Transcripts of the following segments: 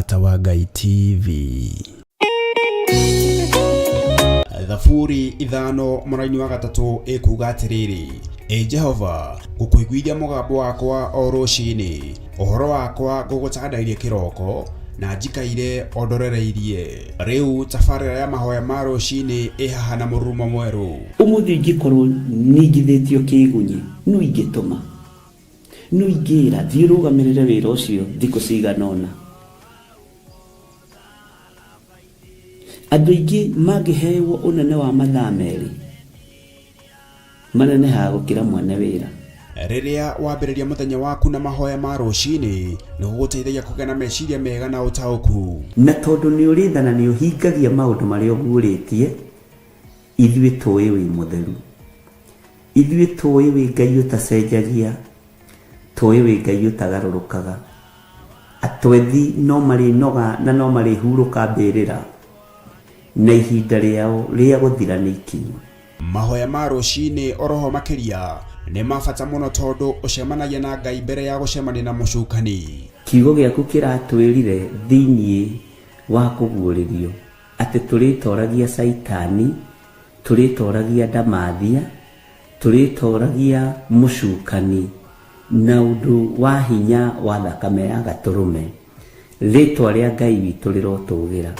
Mũrata wa Ngai TV. Thaburi 5 mũraini wa 3 ĩkuga atĩrĩrĩ, Ĩ Jehova, ngũkũiguithia mũgambo wakwa o rũcinĩ, ũhoro wakwa ngũgũtandairie kĩroko, na njikaire o ndorereirie. Rĩu tabarĩra ya mahoya ma rũcinĩ ĩ haha na mũrurumo mwerũ. Ũmũthĩ ingĩkorwo ningithĩtio kĩĩgunyĩ, nũ ingĩtũma? Nũ ingĩĩra, 'Thiĩ ũrũgamĩrĩre wĩra ũcio thikũ cigana ũna'? Andũ aingĩ mangĩhewo ũnene wa mathaa merĩ, manenehaga gũkĩra mwene wĩra. Rĩrĩa wambĩrĩria mũthenya waku na mahoya ma rũcinĩ, nĩ gũgũteithagia kũgĩa na meciria mega na ũtaũku. Na tondũ nĩ ũrĩ tha na nĩ ũhingagia maũndũ marĩa ũguũrĩtie, ithuĩ tũĩ wĩ mũtheru. Ithuĩ tũĩ wĩ Ngai ũtacenjagia, tũĩ wĩ Ngai ũtagarũrũkaga. Atwethi no marĩnoga na no marĩhurũka mbĩrĩra, na ihinda rĩao rĩa gũthira nĩ ikinyu. Mahoya ma rũcinĩ oroho makĩria nĩ ma bata mũno tondũ ũcemanagia na Ngai mbere ya gũcemania na mũcukani. Kiugo gĩaku kĩratwĩrire thĩinĩ wa kũguũrĩrio atĩ tũrĩtoragia Caitani, tũrĩtoragia ndamathia, tũrĩtoragia mũcukani na ũndũ wa hinya wa thakame ya Gatũrũme. Rĩtwa rĩa Ngai witũ rĩrotũgĩra.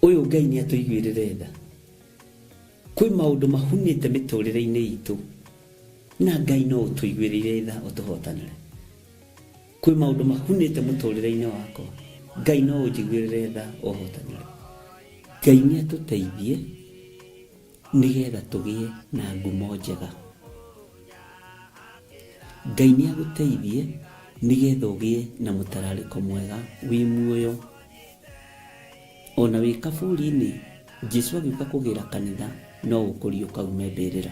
Ũyũ Ngai nĩ atũiguĩrĩre tha. Kwĩ maũndũ mahunĩte mĩtũrĩre-inĩ itũ na Ngai no ũtũiguĩrĩire tha ũtũhotanĩre. Kwĩ maũndũ mahunĩte mũtũrĩre-inĩ wakwa, Ngai no ũnjiguĩrĩre tha ũhotanĩre. Ngai nĩ atũteithie nĩgetha tũgĩe na ngumo njega. Ngai nĩ agũteithie nĩgetha ũgĩe na mũtararĩko mwega wĩ muoyo. Ona wĩ kaburi-inĩ, Jesu agĩũka kũgĩra kanitha no ũkũriũka ume mbĩrĩra.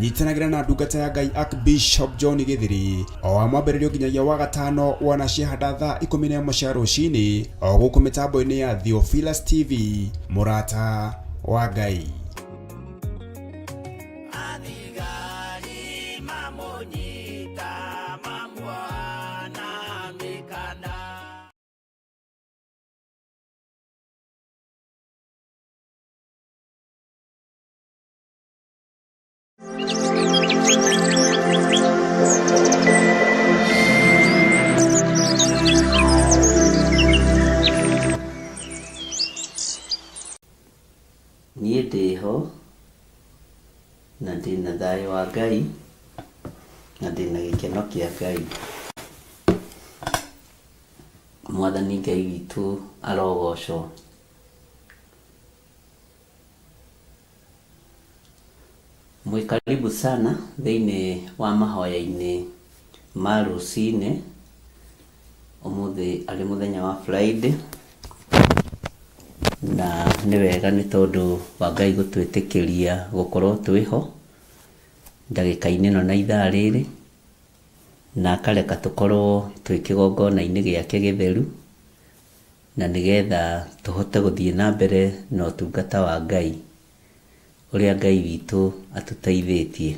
Nyitanagĩra na ndungata ya Ngai Archbishop John Gĩthiri o wa mwambĩrĩrio nginyagia wa gatano wona ciahanda thaa 11 cia rũcinĩ o gũkũ mĩtambo-inĩ ya Theophilus TV, mũrata wa Ngai. Niĩ ndĩho na ndĩna thayũ wa Ngai na ndĩna gĩkeno kĩa Ngai. Mwathani Ngai witũ arogocwo. Mwĩ karibu sana thĩinĩ wa mahoya-inĩ ma rũcinĩ, ũmũthĩ arĩ mũthenya wa Friday, na nĩ wega nĩ tondũ wa Ngai gũtwĩtĩkĩria gũkorwo twĩho ndagĩka-inĩ ĩno na ithaa rĩrĩ, na akareka tũkorwo twĩ kĩgongona-inĩ gĩake gĩtheru. Na nĩgetha tũhote gũthiĩ na mbere na ũtungata wa Ngai, ũrĩa Ngai witũ atũteithĩtie.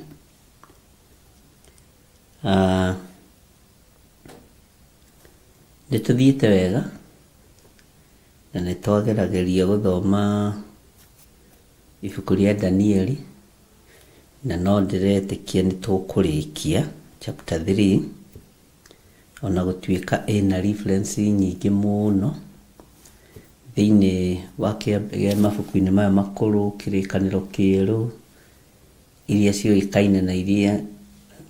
Nĩ tũthiĩte wega na nĩ twagerageria gũthoma ibuku rĩa Danieli, na no ndĩretĩkia nĩ tũkũrĩkia chapter 3. Ona gũtuĩka ĩna reference nyingĩ mũno thĩinĩ wa mabuku-inĩ maya makũrũ, kĩrĩkanĩro kĩerũ, iria ciũĩkaine na iria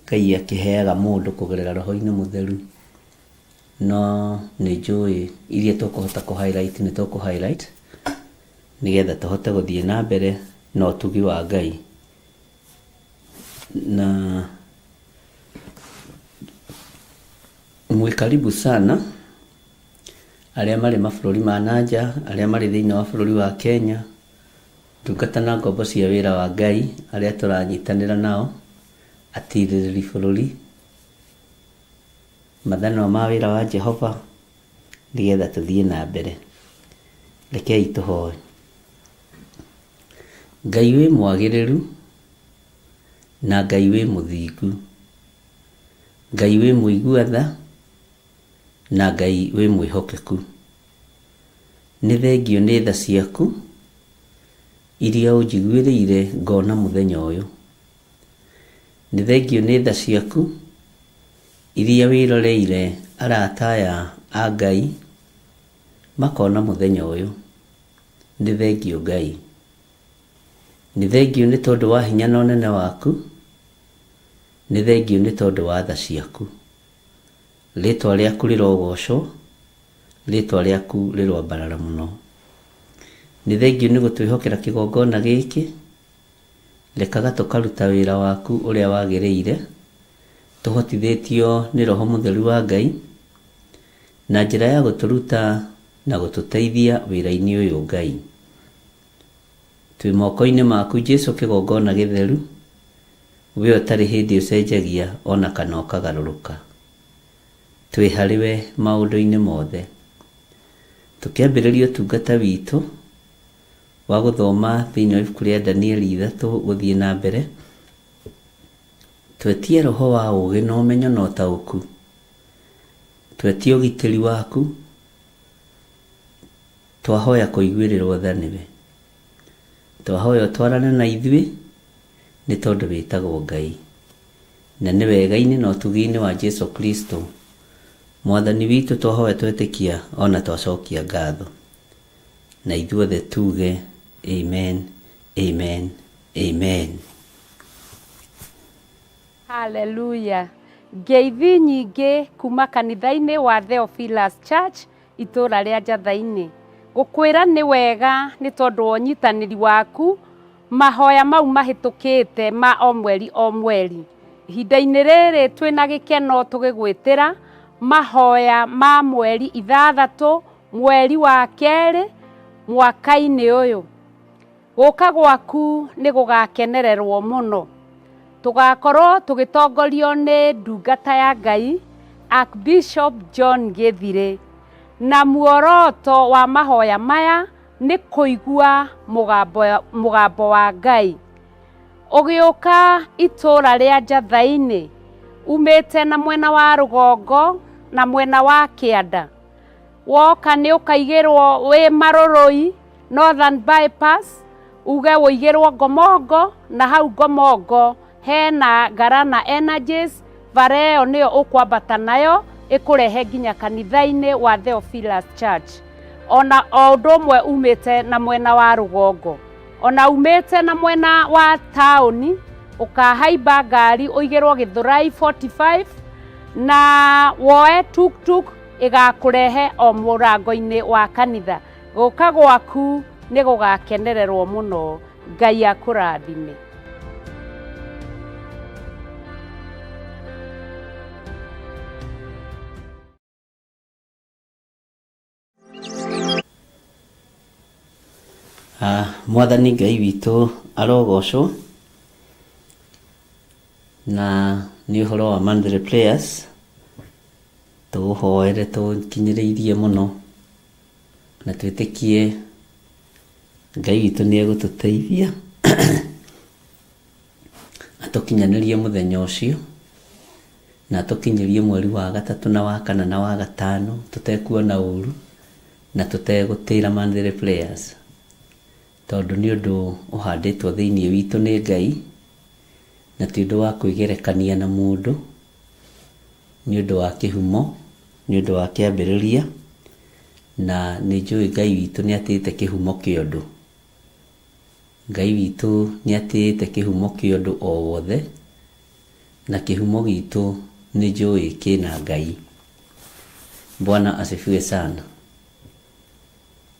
Ngai akĩheaga mũndũ kũgerera roho-inĩ mũtheru. No nĩ njũĩ iria tũkũhota kũ highlight nĩ tũkũ highlight nĩgetha tũhote gũthiĩ na mbere na ũtugi wa Ngai. Na Mwĩ karibu sana arĩa marĩ mabũrũri ma na nja, arĩa marĩ thĩinĩ wa bũrũri wa Kenya, ndungata na ngombo cia wĩra wa Ngai arĩa tũranyitanĩra nao, atirĩrĩri bũrũri, mathanwa ma wĩra wa Jehova, nĩgetha tũthiĩ na mbere. Rekei tũhoe. Ngai wĩ mwagĩrĩru na Ngai wĩ mũthingu. Ngai wĩ mũigua tha na Ngai wĩ mwĩhokeku. Nĩ thengiũ nĩ tha ciaku iria ũnjiguĩrĩire ngona mũthenya ũyũ. Nĩ thengiũ nĩ tha ciaku iria wĩroreire arata aya a Ngai makona mũthenya ũyũ. Nĩ thengiũ Ngai. Nĩ thengiũ nĩ tondũ wa hinya na ũnene waku. Nĩ thengiũ nĩ tondũ wa tha ciaku. Rĩtwa rĩaku rĩrogocwo, rĩtwa rĩaku rĩroambarara mũno. Nĩ thengiũ nĩ gũtwĩhokera kĩgongona gĩkĩ, rekaga tũkaruta wĩra waku ũrĩa wagĩrĩire, tũhotithĩtio nĩ Roho Mũtheru wa Ngai, na njĩra ya gũtũruta na gũtũteithia wĩra-inĩ ũyũ Ngai. Twĩ moko-inĩ maku Jesu kĩgongona gĩtheru, we ũtarĩ hĩndĩ ũcenjagia ona kana ũkagarũrũka. Twĩ harĩ we maũndũ-inĩ mothe. Tũkĩambĩrĩria ũtungata witũ wa gũthoma thĩinĩ wa ibuku rĩa Danieli 3 gũthiĩ na mbere, twetie roho wa ũũgĩ na ũmenyo na ũtaũku, twetie ũgitĩri waku, twahoya kũiguĩrĩrwo tha nĩwe. Twahoya ũtwarane na ithuĩ nĩ tondũ wĩtagwo Ngai. Na nĩ wega-inĩ na ũtugi-inĩ wa Jesu Kristo Mwathani witũ twahoya twetĩkia ona twacokia ngatho. Na ithuothe tuge amen, amen, amen. Haleluya! Ngeithi nyingĩ kuma kanitha-inĩ wa Theophilus Church itũũra rĩa Njatha-inĩ. Gũkwĩra nĩ wega nĩ tondũ wa ũnyitanĩri waku mahoya mau mahĩtũkĩte ma o mweri o mweri. Ihinda-inĩ rĩrĩ twĩna gĩkeno tũgĩgwĩtĩra mahoya ma mweri 6 mweri wa 2 mwaka-inĩ ũyũ. Gũka gwaku nĩ gũgakenererwo mũno. Tũgakorwo tũgĩtongorio nĩ ndungata ya Ngai Archbishop John Gĩthirĩ. Na muoroto wa mahoya maya nĩ kũigua mũgambo wa Ngai. Ũgĩũka itũũra rĩa Njatha-inĩ, umĩte na mwena wa rũgongo na mwena wa kĩanda. Woka nĩ ũkaigĩrwo wĩ Marũrũi, Northern Bypass, uge ũigĩrwo Ngomongo, na hau Ngomongo hena Garana Energies, bara ĩyo nĩyo ũkwambata nayo ĩkũrehe nginya kanitha-inĩ wa Theophilus Church. Ona o ũndũ ũmwe umĩte na mwena wa rũgongo. Ona umĩte na mwena wa taũni, ũkahaimba ngari ũigĩrwo Gĩthũrai 45 na woe tuktuk ĩgakũrehe o mũrango-inĩ wa kanitha. Gũka gwaku nĩ gũgakenererwo mũno. Ngai akũrathime. Mwathani Ngai witũ arogocwo na nĩ ũhoro wa monthly prayers tũũhoere tũkinyĩrĩirie mũno na twĩtĩkie Ngai witũ nĩ egũtũteithia atũkinyanĩrie mũthenya ũcio na atũkinyĩrie mweri wa 3 na wa 4 na wa 5 tũtekuona ũru na tũtegũtĩra monthly prayers tondũ nĩ ũndũ ũhandĩtwo thĩinĩ witũ nĩ Ngai na ti ũndũ wa kwĩgerekania na mũndũ, nĩ ũndũ wa kĩhumo, nĩ ũndũ wa kĩambĩrĩria, na nĩ njũĩ Ngai witũ nĩ atĩĩte kĩhumo kĩa ũndũ. Ngai witũ nĩ atĩĩte kĩhumo kĩa ũndũ o wothe, na kĩhumo gitũ nĩ njũĩ kĩna Ngai. Bwana asifiwe sana.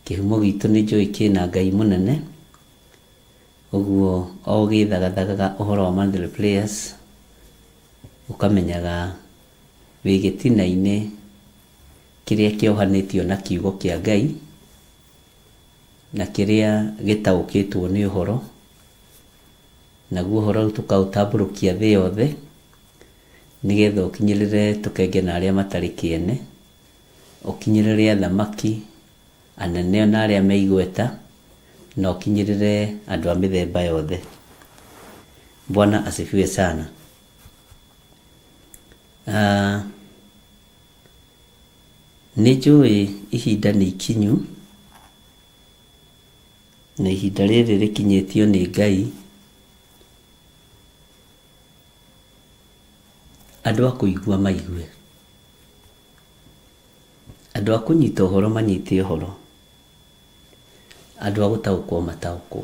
Kĩhumo gitũ nĩ njũĩ kĩna Ngai mũnene, ũguo o ũgĩthagathagaga ũhoro wa monthly prayers, ũkamenyaga wĩ gĩtina-inĩ kĩrĩa kĩohanĩtio na kiugo kĩa Ngai, na kĩrĩa gĩtaũkĩtwo nĩ ũhoro, naguo ũhoro rĩu tũkaũtambũrũkia thĩ yothe, nĩgetha ũkinyĩrĩre tũkenge na arĩa matarĩ kĩene, ũkinyĩrĩre athamaki, anene ona arĩa me igweta, na ũkinyĩrĩre andũ a mĩthemba yothe. Bwana asifiwe sana. Nĩ njũĩ ihinda nĩ ikinyu, na ihinda rĩrĩ rĩkinyĩtio nĩ Ngai, andũ a kũigua maigue, andũ a kũnyita ũhoro manyite ũhoro, andũ a gũtaũkwo mataũkwo.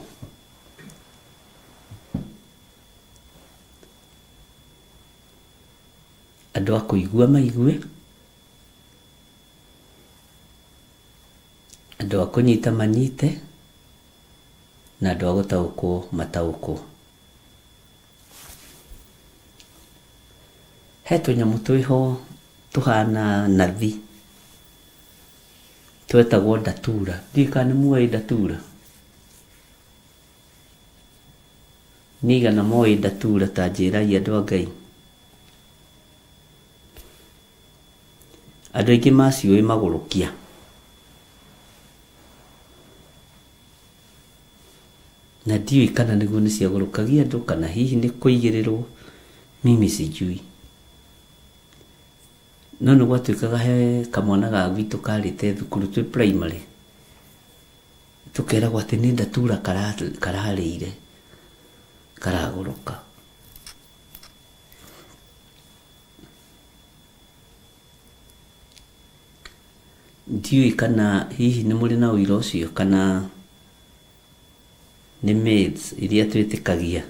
Andũ a kũigua maigue, andũ a kũnyita manyite, na andũ a gũtaũkwo mataũkwo. He tũnyamũ twĩho tũhana nathi twetagwo ndatura. Ndiũĩ kana nĩ muoĩ ndatura. Nĩ aigana moĩ ndatura ta njĩrai andũ a Ngai. Andũ aingĩ maciũĩ magũrũkia. Na ndiũĩ kana nĩguo nĩ ciagũrũkagia andũ kana hihi nĩ kũigĩrĩrwo, mimi sijui. No nĩ gwatuĩkaga he kamwana ga gwitũ karĩte thukuru twĩ primary, tũkeragwo atĩ nĩ ndatura kararĩire karagũrũka. Ndiũĩ kana hihi nĩ mũrĩ na ũira ũcio kana nĩ myths iria twĩtĩkagia.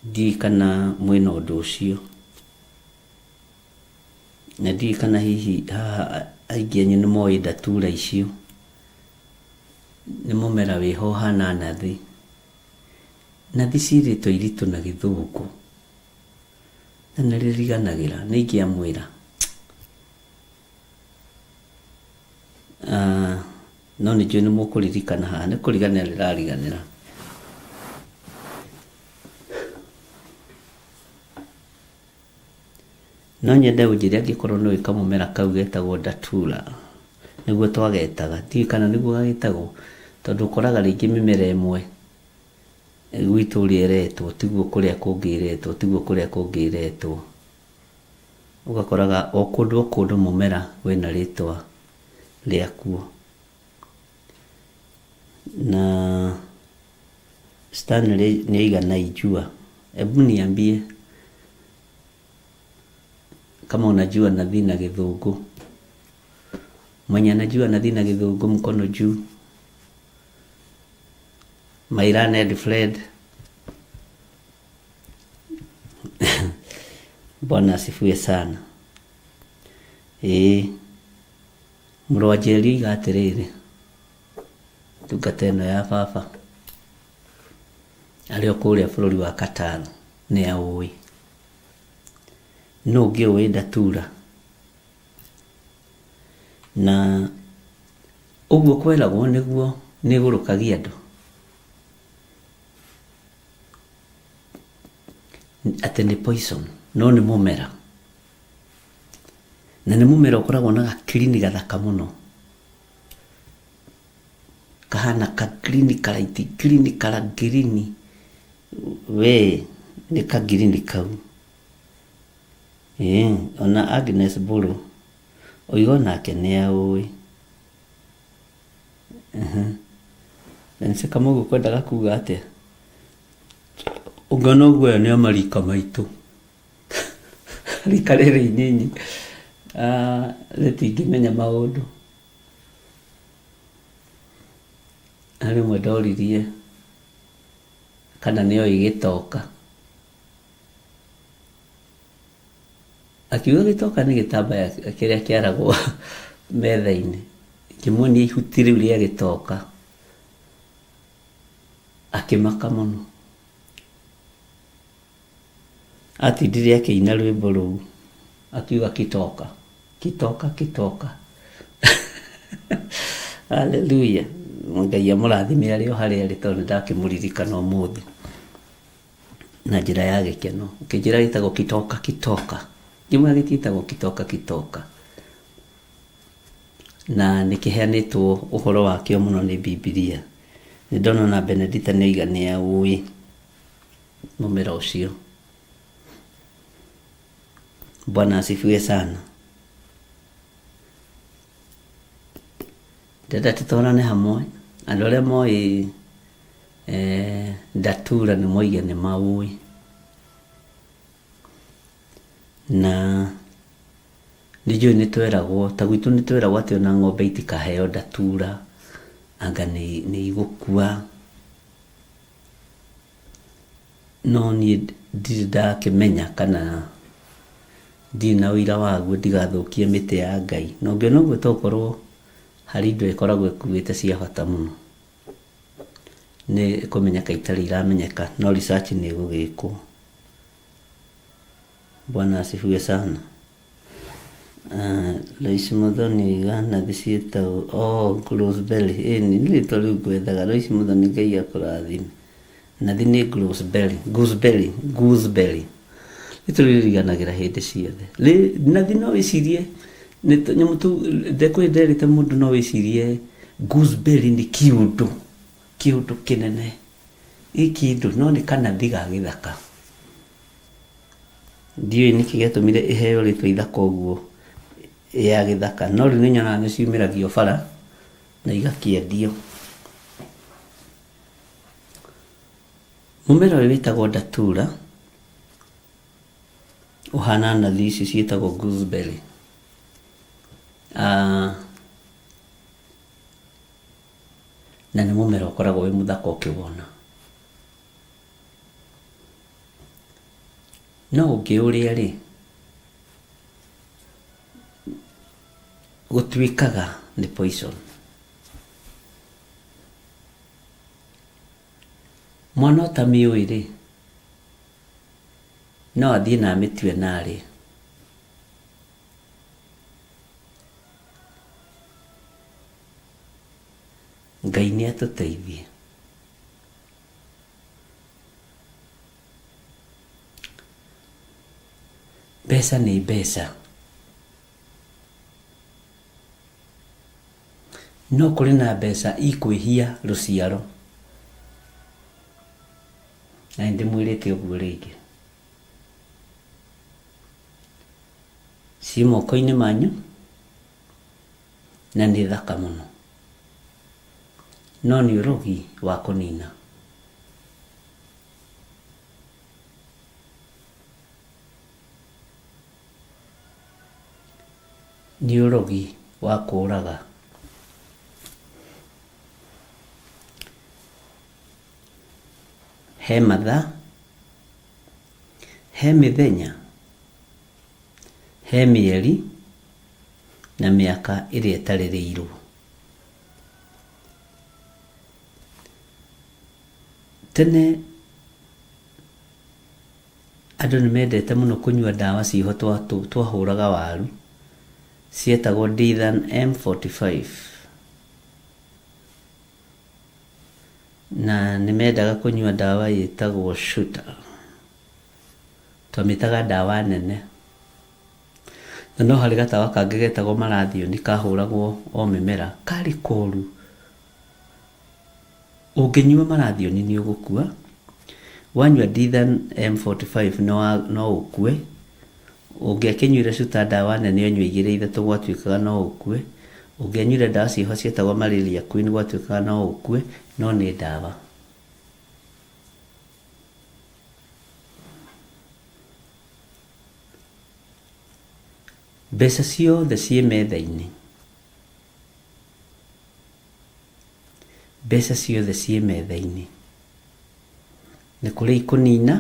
Ndiũĩ kana mwĩna ũndũ ũcio. Na ndiũĩ kana hihi haha aingĩ anyu nĩ moĩ ndatura icio. Nĩ mũmera wĩho ũhana nathi. Nathi ciĩ rĩtwa iritũ na gĩthũngũ. Na nĩ rĩriganagĩra, nĩ ingĩamwĩra. Ah, no nĩ njũĩ nĩ mũkũririkana haha, nĩ kũriganĩra rĩrariganĩra. No nyende ũnjĩre angĩkorwo nĩ ũĩ kamũmera kau getagwo datura, nĩguo twagetaga, ndiũĩ kana nĩguo gagĩtagwo, tondũ ũkoraga rĩngĩ mĩmera ĩmwe gwitũ ũrĩa ĩretwo tiguo kũrĩa kũngĩ ĩretwo, tiguo kũrĩa kũngĩ ĩretwo. Ũgakoraga o kũndũ o kũndũ mũmera wĩna rĩtwa rĩakuo. Na Stanley nĩoiga naijua, ebu niambie kama unajua nathi na gĩthũngũ. Mwenye anajua nathi na gĩthũngũ mkono juu. My learned friend. Bwana asifiwe sana. Ĩĩ mũrũ wa Njeri oiga atĩrĩrĩ, ndungata ĩno ya baba arĩ o kũrĩa bũrũri wa Qatar nĩ aũĩ. Nũ ũngĩ ũĩ Datura? Na ũguo kweragwo nĩguo nĩ ĩgũrũkagia andũ. Atĩ nĩ poison no nĩ mũmera. Na nĩ mũmera ũkoragwo na gakirini gathaka mũno. Kahana ka green karaiti green kara green we nĩ ka green kau. Ĩĩ ona Agnes Mbũrũ oiga onake nĩ aũĩ. Nancy Kamau ũkwendaga kuga atĩa? Ũngĩona ũguo aya nĩ a marika maitũ. Rika rĩrĩ inyinyi ah, rĩtingĩmenya maũndũ. Harĩ ũmwe ndoririe kana nĩ oĩ gĩtoka. Akiuga gĩtoka nĩ gĩtambaya kĩrĩa kĩaragwo metha-inĩ. Ngĩmuonia ihuti rĩu rĩa gĩtoka. Akĩmaka mũno. Atindire akĩina rwĩmbo rũu akiuga kitoka kitoka kitoka. Haleluya. Ngai amũrathime arĩ o harĩa arĩ tondũ nĩndakĩmũririkana ũmũthĩ na njĩra ya gĩkeno. Akĩnjĩra gĩtagwo kitoka kitoka. Ngĩmwĩra gĩtiĩtagwo kitoka kitoka. Na nĩ kĩheanĩtwo ũhoro wakĩo mũno nĩ Bibilia. Nĩ ndona ona Benedita nĩ oiga nĩ aũĩ mũmera ũcio. Bwana asifiwe sana. Ndĩrenda tũtwarane hamwe. Andũ arĩa moĩ Datura nĩ moige nĩ maũĩ. Na nĩ njũĩ nĩ tweragwo, ta gwitũ nĩ tweragwo atĩ ona ng'ombe itikaheo Datura, anga nĩ igũkua. No niĩ ndirĩ ndakĩmenya kana ndirĩ na ũira waguo ndigathũkie mĩtĩ ya Ngai. Na ũngĩona ũguo tokorwo harĩ indo ĩkoragwo ĩkuĩte cia bata mũno. Nĩ kũmenyeka itarĩ iramenyeka, no research nĩ ĩgũgĩkwo. Bwana asifiwe sana. Lois Muthoni oiga nathi ciĩtagwo oh, Gooseberry. Ĩni nĩ rĩtwa rĩu ngwethaga. Lois Muthoni Ngai akũrathime. Nathi nĩ Gooseberry, Gooseberry, Gooseberry. Rĩtwa rĩu rĩriganagĩra hĩndĩ ciothe. Nathi no wĩcirie nĩ nyamũ tu ndekũĩ nderĩte mũndũ no wĩcirie gooseberry nĩ kĩũndũ, kĩũndũ kĩnene. Ĩ kĩndũ no nĩ kanathi ga gĩthaka. Ndiũĩ nĩkĩ gĩatũmire ĩheo rĩtwa ithaka ũguo ya gĩthaka, no rĩu nĩ nyonaga nĩ ciumĩragio bara na igakĩendio. Mũmera ũyũ wĩtagwo datura, ũhana nathi ici ciĩtagwo gooseberry. Na nĩ mũmera ũkoragwo wĩ mũthaka ũkĩwona. No ũngĩũrĩa rĩ, gũtuĩkaga nĩ poison. Mwana ũtamĩũĩ rĩ, no athiĩ na amĩtue na arĩe. Ngai nĩ atũteithie. Mbeca nĩ mbeca. No kũrĩ na mbeca ikwĩhia rũciaro. Na nĩ ndĩmwĩrĩte ũguo rĩngĩ. Ciĩ moko-inĩ manyu na nĩ thaka mũno. No nĩ ũrogi wa kũnina. Nĩ ũrogi wa kũraga. He mathaa, he mĩthenya, he mĩeri na mĩaka ĩrĩa ĩtarĩrĩirwo. Tene andũ nĩ mendete mũno kũnyua ndawa ciĩho twahũraga waru, cietagwo Dithan M45. Na nĩ mendaga kũnyua ndawa ĩtagwo Shooter. Twamĩtaga ndawa nene. Na no harĩ gatawa kangĩ getagwo marathioni kahũragwo o mĩmera, karĩ koru. Ũngĩnyua marathioni nĩ ũgũkua, wanyua Dithan M45 no ũkue, ũngĩakĩnyuire Shooter ndawa nene ũnyue igĩrĩ ithatũ gwatuĩkaga no ũkue, ũngĩanyuire ndawa ciĩho cietagwo Malaria Queen gwatuĩkaga no ũkue, no nĩ ndawa. Mbeca ciothe ciĩ metha-inĩ. Mbeca ciothe ciĩ metha-inĩ. Nĩ kũrĩ ikũnina,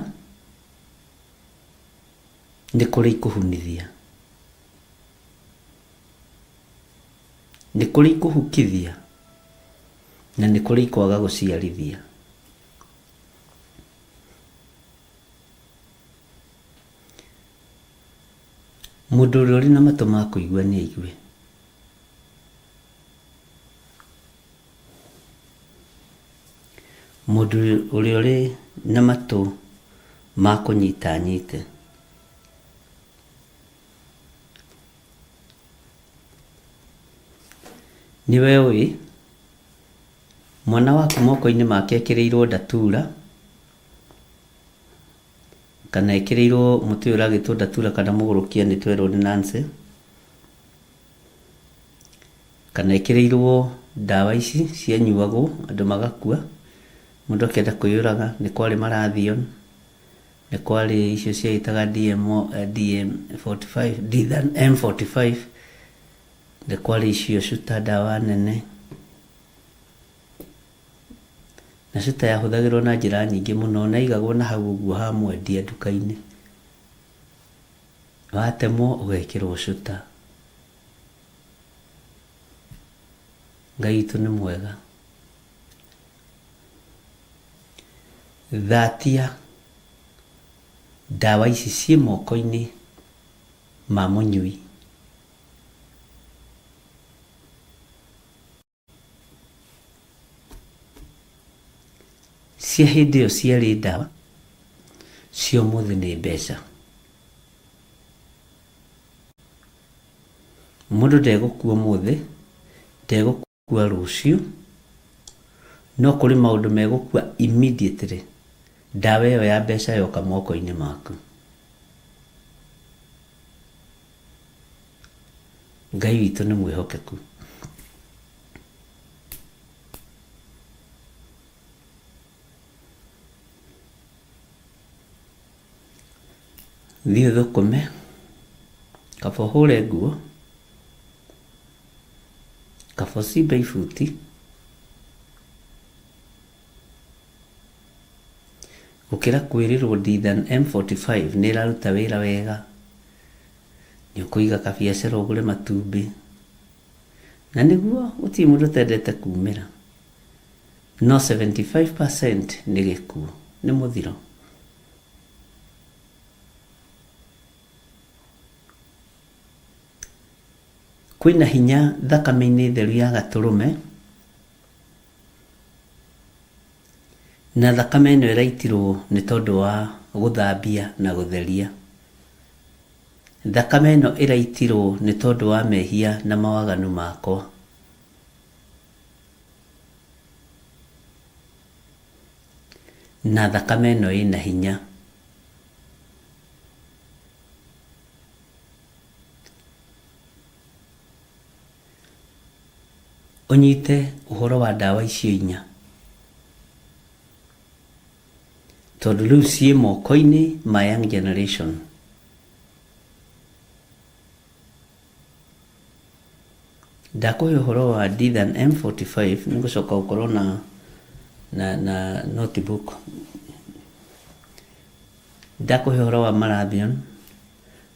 nĩ kũrĩ ikũhunithia. Nĩ kũrĩ ikũhukithia, na nĩ kũrĩ ikwaga gũciarithia. Mũndũ ũrĩa ũrĩ na matũ ma kũigua nĩ aigue. Mũndũ ũrĩa ũrĩ na matũ ma kũnyita anyite. Nĩwe ũĩ, mwana waku moko-inĩ make ekĩrĩirwo ndatura, Kana ĩkĩrĩirwo mũtĩ ũyũ ũragĩtwo ndatura kana mũgũrũkia nĩ twerwo nĩ Nancy. Kana ĩkĩrĩirwo ndawa ici cianyuagwo andũ magakua. Mũndũ akĩenda kwĩyũraga nĩ kwarĩ marathion, nĩ kwarĩ icio ciagĩtaga DMO, DM45, M45, nĩ kwarĩ icio cuta ndawa nene. Na cuta yahũthagĩrwo na njĩra nyingĩ mũno na yaigagwo na hau ũguo ha mwendia nduka-inĩ. Watemwo ũgekĩrwo cuta. Ngai witũ nĩ mwega. Thatia ndawa ici ciĩ moko-inĩ ma mũnyui. Cia hĩndĩ ĩyo ciarĩ ndawa, cia ũmũthĩ nĩ mbeca. Mũndũ ndegũkua ũmũthĩ, ndegũkua rũciũ, no kũrĩ maũndũ megũkua immediately ndawa ĩyo ya mbeca yoka moko-inĩ maku. Ngai witũ nĩ mwĩhokeku. Thiĩ ũthũkũme, kaba ũhũre nguo, kaba ũcimbe ibuti, gũkĩra kwĩrĩrwo Dithan M45 nĩ ĩraruta wĩra wega, nĩ ũkũiga kabiacara ũgũre matumbĩ. Na nĩguo gũtirĩ mũndũ ũtendete kumĩra, no 75% nĩ gĩkuũ, nĩ mũthiro. Kwĩna hinya thakame-inĩ theru ya gatũrũme, na thakame ĩno ĩraitirwo nĩ tondũ wa gũthambia na gũtheria. Thakame ĩno ĩraitirwo nĩ tondũ wa mehia na mawaganu makwa. Na thakame ĩno ĩna hinya. Ũnyite ũhoro wa ndawa icio inya. Tondũ rĩu ciĩ moko-inĩ ma young generation. Ndakũhe ũhoro wa Dithan M45 nĩ ngũcoka gũkorwo na, na, na notebook. Ndakũhe ũhoro wa Marathion,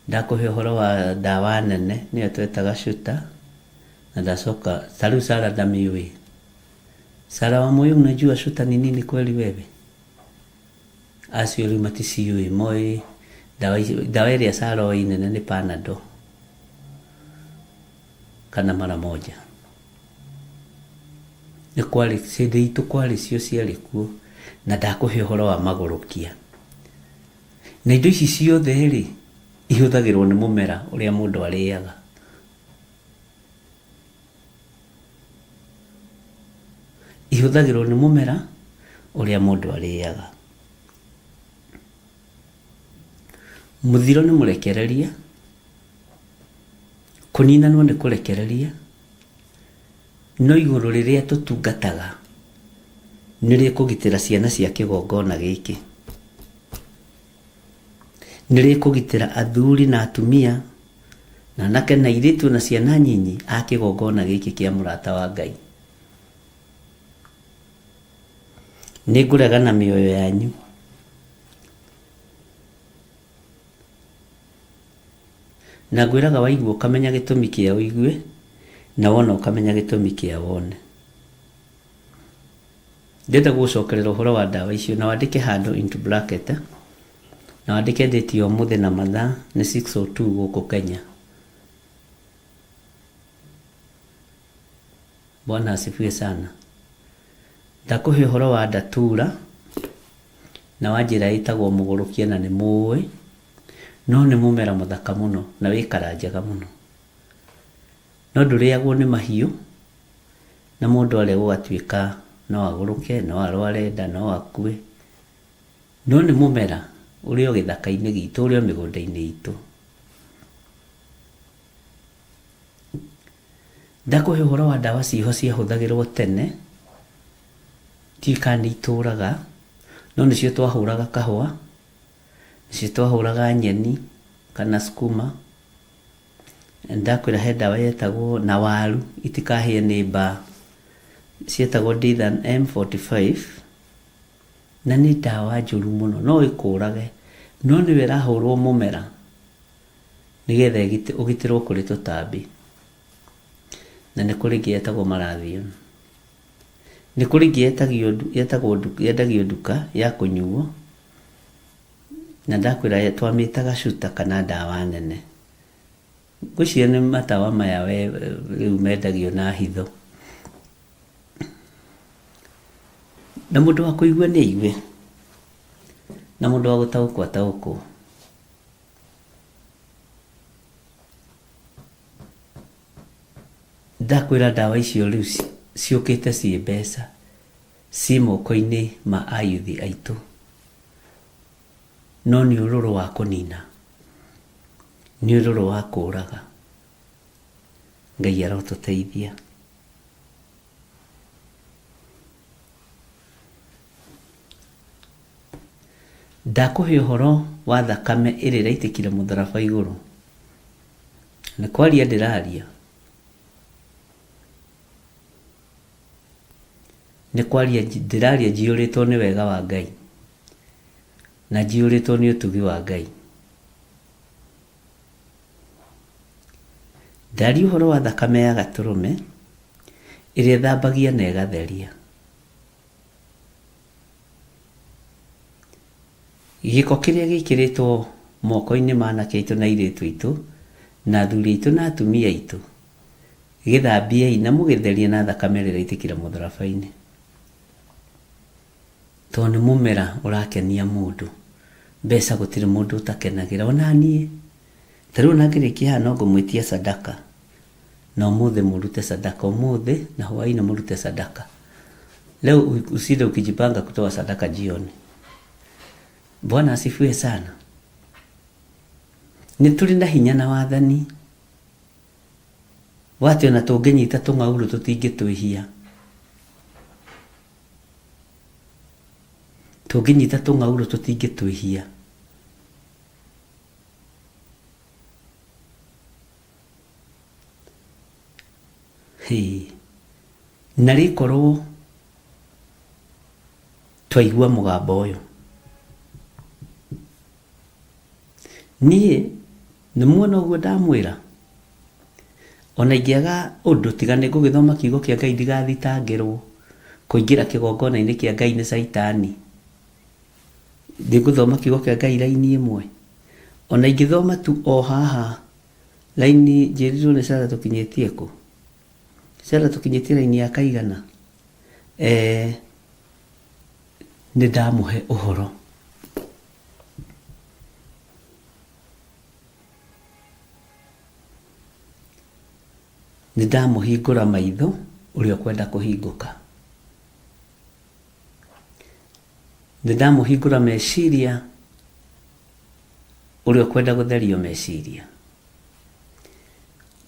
ndakũhe ũhoro wa ndawa nene nĩyo twetaga shuta, na ndacoka ta rĩu Sara ndamĩũĩ. Sara wa Moyo unajua shuta ni nini kweli wewe? Acio rĩu maticiũĩ, moĩ ndawa icio, ndawa ĩrĩa Sara oĩ nene nĩ Panadol kana mara moja. Nĩ kwarĩ hĩndĩ itũ kwarĩ cio ciarĩ kuo na ndakũhe ũhoro wa magũrũkia. Na indo ici ciothe rĩ ihũthagĩrwo nĩ mũmera ũrĩa mũndũ arĩaga. Ihũthagĩrwo nĩ mũmera ũrĩa mũndũ arĩaga. Mũthiro nĩ mũrekererie, kũninanwo nĩ kũrekereria, no igũrũ rĩrĩa tũtungataga nĩ rĩkũgitĩra ciana cia kĩgongona gĩkĩ. Nĩ rĩkũgitĩra athuri na atumia, na anake na airĩtu na ciana nyinyi a kĩgongona gĩkĩ kĩa mũrata wa Ngai. Nĩ ngũregana mĩoyo yanyu. Na ngwĩraga waigua ũkamenya gĩtũmi kĩa ũigue, na wona ũkamenya gĩtũmi kĩa wone. Ndĩrenda gũgũcokerera ũhoro wa ndawa icio na wandĩke handũ into bracket, na wandĩke date ya ũmũthĩ na mathaa nĩ 6:02 gũkũ Kenya. Bwana asifiwe sana. Ndakũhe ũhoro wa ndatura na wa njĩra ĩtagwo mũgũrũkia na nĩ mũĩ, no nĩ mũmera mũthaka mũno na wĩ kara njega mũno. No ndũrĩagwo nĩ mahiũ na mũndũ arĩa gũgatuĩka no agũrũke, no arware nda, no akue. No nĩ mũmera Ũrĩ o gĩthaka-inĩ gitũ, ũrĩ o mĩgũnda-inĩ itũ. Ndakũhe ũhoro wa ndawa ciĩho ciahũthagĩrwo tene, ndiũĩ kana nĩ itũraga, no nĩcio twahũraga kahũa, nĩcio twahũraga nyeni kana sukuma. Ndakwĩra he ndawa yetagwo na waru itikahĩe nĩ mbaa, cietagwo Dithan M45, na nĩ ndawa njũru mũno, no ĩkũrage, no nĩyo ĩrahũrwo mũmera nĩgetha ũgitĩrwo kũrĩ tũtambi. Na nĩ kũrĩ ĩngĩ yetagwo Malathion. Nĩ kũrĩ ĩngĩ yetagwo yendagio nduka ya kũnyuo, na ndakwĩra twamĩtaga shuta kana ndawa nene. Ngwĩciria nĩ matawa maya we rĩu mendagio na hitho. Na mũndũ wa kũigua nĩ aigue, na mũndũ wa gũtaũkwo ataũkwo. Ndakwĩra ndawa icio rĩu ciũkĩte ciĩ mbeca, ciĩ moko-inĩ ma ayuthi aitũ, no nĩ ũrũrũ wa kũnina, nĩ ũrũrũ wa kũraga. Ngai arotũteithia. Ndakũhe ũhoro wa thakame ĩrĩa ĩraitĩkire mũtharaba igũrũ. Nĩ kwaria ndĩraria. Nĩ kwaria ndĩraria njiyũrĩtwo nĩ wega wa Ngai na njiyũrĩtwo nĩ ũtugi wa Ngai. Ndaria ũhoro wa thakame ya gatũrũme ĩrĩa ĩthambagia na ĩgatheria. Gĩko kĩrĩa gĩkĩrĩtwo moko-inĩ ma anake aitũ na airĩtu aitũ, na athuri aitũ na atumia aitũ, gĩthambiei na mũgĩtherie na thakame ĩrĩa ĩraitĩkire mũtharaba-inĩ. Tondũ nĩ mũmera ũrakenia mũndũ. Mbeca gũtirĩ mũndũ ũtakenagĩra. Ona niĩ, ta rĩu ona ngĩrĩkia haha no ngũmwĩtia sadaka. Na ũmũthĩ mũrute sadaka, ũmũthĩ na hwaĩ-inĩ mũrute sadaka. Leo usinde ukijipanga kutoa sadaka jioni. Bwana asifiwe sana. Nĩ tũrĩ na hinya na wathani wa atĩ ona tũngĩnyita tũng'aurũ tũtingĩtwĩhia. Tũngĩnyita tũng'aurũ tũtingĩtwĩhia. Hĩ, na rĩkorwo twaigua mũgambo ũyũ. Niĩ nĩ muona ũguo ndamwĩra, ona ingĩaga ũndũ tiga nĩ ngũgĩthoma kiugo kĩa Ngai ndigathitangĩrwo kũingĩra kĩgongona-inĩ kĩa Ngai nĩ Caitani. Nĩ ngũthoma kiugo kĩa Ngai raini ĩmwe. Ona ingĩthoma tu o haha raini njĩrirwo nĩ Sarah tũkinyĩtie kũ? Sarah tũkinyĩtie raini ya kaigana? Eh, nĩ ndamũhe ũhoro. Nĩ ndamũhingũra maitho ũrĩa ũkwenda kũhingũka. Nĩ ndamũhingũra meciria ũrĩa ũkwenda gũtherio meciria.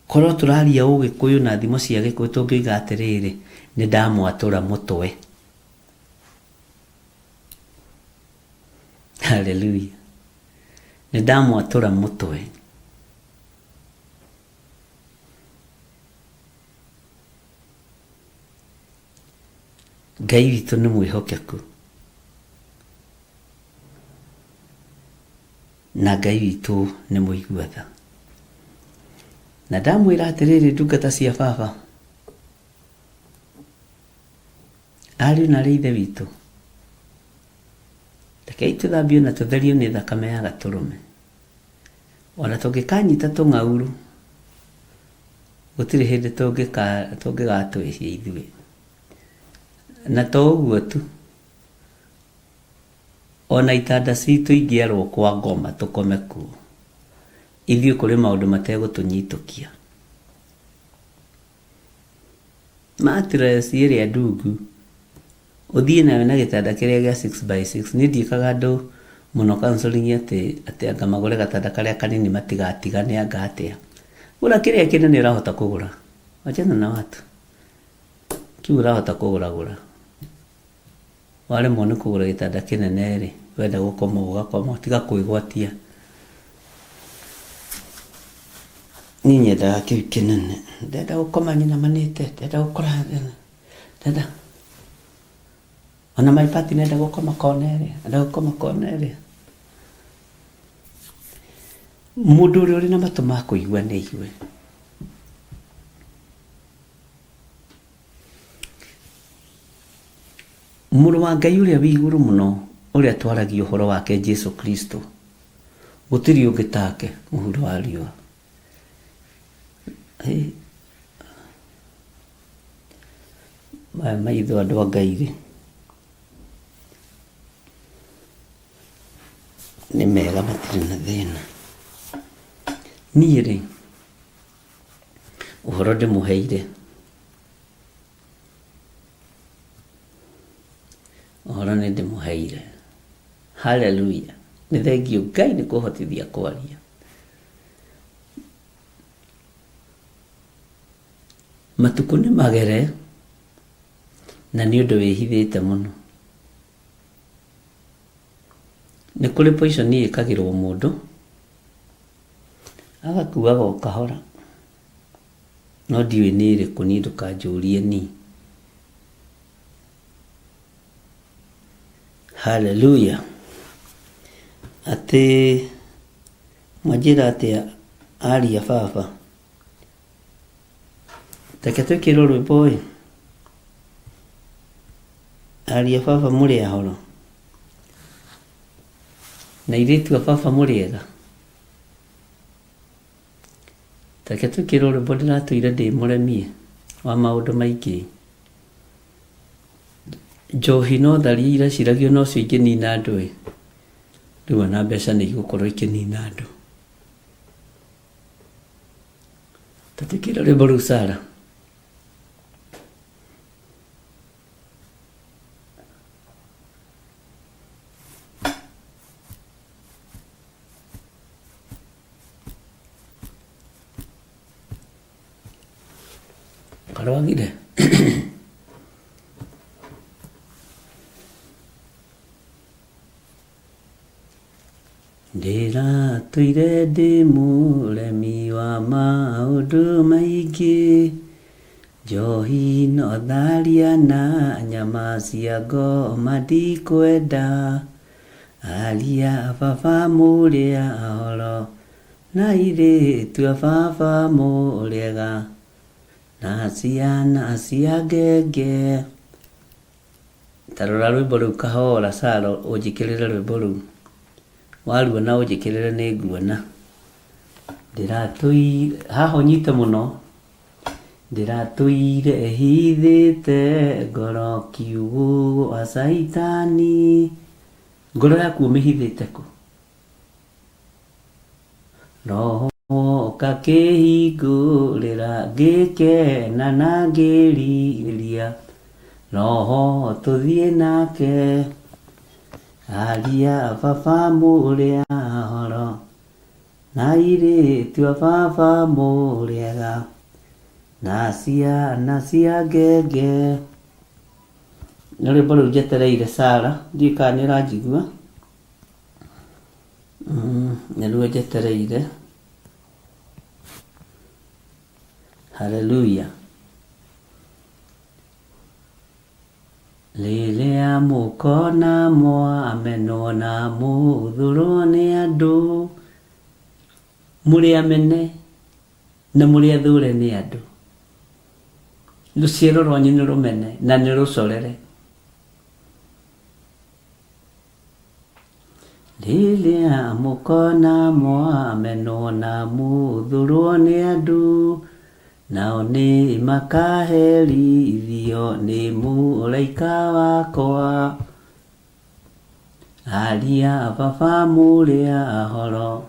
Korwo tũraria ũgĩkũyũ na thimo cia gĩkũyũ tũngĩoiga atĩrĩrĩ, nĩ ndamwatũra mũtwe. Haleluya. Nĩ ndamwatũra mũtwe. Ngai witũ nĩ mwĩhokeku. Na Ngai witũ nĩ mũigua tha. Na ndamwĩra atĩrĩrĩ ndungata cia baba, ariũ na arĩ ithe witũ, rekei tũthambio na tũtherio nĩ thakame ya gatũrũme. Ona tũngĩkanyita tũng'aurũ, gũtirĩ hĩndĩ tũngĩgatwĩhia ithuĩ. Na to ũguo tu, ona itanda citũ ingĩarwo kwa ngoma tũkome kuo, ithuĩ kũrĩ maũndũ mategũtũnyitũkia. Mattress ĩrĩa ndungu, ũthiĩ nayo na gĩtanda kĩrĩa gĩa 6 by 6. Niĩ ndiĩkaga andũ Mũno counseling atĩ atĩ anga magũre gatanda karĩa kanini matigatigane anga atĩa. Gũra kĩrĩa kĩnene ũrahota kũgũra. Wachana na watu. Kĩu ũrahota kũgũra gũra. Waremwo nĩ kũgũra gĩtanda kĩnene rĩ, wenda gũkoma ũgakoma, tiga kwĩgwatia. Niĩ nyendaga kĩu kĩnene. Ndenda gũkoma nyinamanĩte, ndenda gũkora, ndenda ona my partner enda gũkoma kona ĩrĩa, enda gũkoma kona ĩrĩa. Mũndũ ũrĩa ũrĩ na matũ ma kũigua nĩ aigue. Mũrũ wa Ngai ũrĩa wĩ igũrũ mũno, ũrĩa twaragia ũhoro wake Jesu Kristo, gũtirĩ ũngĩ take mũhuro wa riũa. Maya maitho andũ a Ngai rĩ, nĩ mega matirĩ na thĩna. Niĩ rĩ, ũhoro ndĩmũheire, ũhoro nĩ ndĩmũheire. Hallelujah. Nĩ thengiũ Ngai nĩ kũhotithia kwaria. Matukũ nĩ magere na nĩ ũndũ wĩhithĩte mũno. Nĩ kũrĩ poison ĩkagĩrwo mũndũ agakuaga o kahora, no ndiũĩ nĩ ĩrĩkũ niĩ ndũkanjũrie niĩ. Hallelujah. Atĩ mwanjĩra atĩa aria baba? Reke twĩkĩrwo rwĩmbo ĩ. Aria baba mũrĩ ahoro? Na airĩtu a baba mũrĩ ega? Reke twĩkĩrwo rwĩmbo ndĩratũire ndĩ mũremie wa maũndũ maingĩ. Njohi no tharia ireciragio nocio ingĩnina andũ ĩ. Rĩu ona mbeca nĩ igũkorwo ikĩnina andũ. Ta twĩkĩre rwĩmbo rũu Sarah. Karwagire. Ndĩratũire ndĩ mũremi wa maũndũ maingĩ, njohi no tharia na nyama cia ngoma ndikwenda, aria baba mũrĩ ahoro na airĩtu a baba mũrĩ ega, na ciana cia ngenge. Ta rora rwĩmbo rũu kahora Sara ũnjĩkĩrĩre rwĩmbo rũu. Waruona ũnjĩkĩrĩre nĩ nguona. Ndĩratũire haha ũnyite mũno. Ndĩratũire hithĩte ngoro kiugũ gwa caitani. Ngoro yaku ũmĩhithĩte kũ? Roho woka kĩhingũrĩra ngĩkena na ngĩrirĩria. Roho tũthiĩ nake. Aria baba mũrĩ ahoro na airĩtu a baba mũrĩ ega na ciana cia ngenge. Nĩ rwĩmbo rũu njetereire Sarah, ndiũĩ kana nĩ ũranjigua. Nĩruo njetereire. Hallelujah. Rĩrĩa mũkona mwamenwo na mũthũrwo nĩ andũ, mũrĩ amene na mũrĩ athũre nĩ andũ, rũciaro rwanyu nĩ rũmene na nĩ rũcorere. Rĩrĩa mũkona mwamenwo na mũthũrwo nĩ andũ, nao nĩ makaherithio nĩ mũraika wakwa. Aria baba mũrĩ ahoro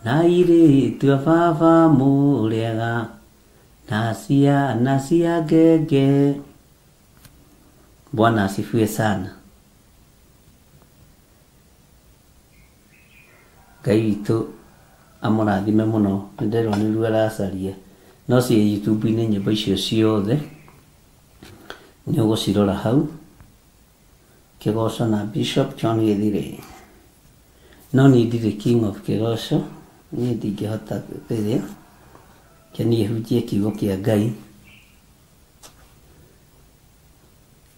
na airĩtu a baba mũrĩ ega na ciana cia ngenge. Bwana asifiwe sana. Ngai witũ amũrathime mũno. Nĩnderwo nĩruo aracaria. No ciĩ YouTube-inĩ nyĩmbo icio ciothe nĩ ũgũcirora hau. Kĩgoco na Bishop John Gĩthirĩ. No niĩ ndirĩ king of kĩgoco, niĩ ndingĩhota rĩrĩa, ke niĩ hunjie kiugo kĩa Ngai.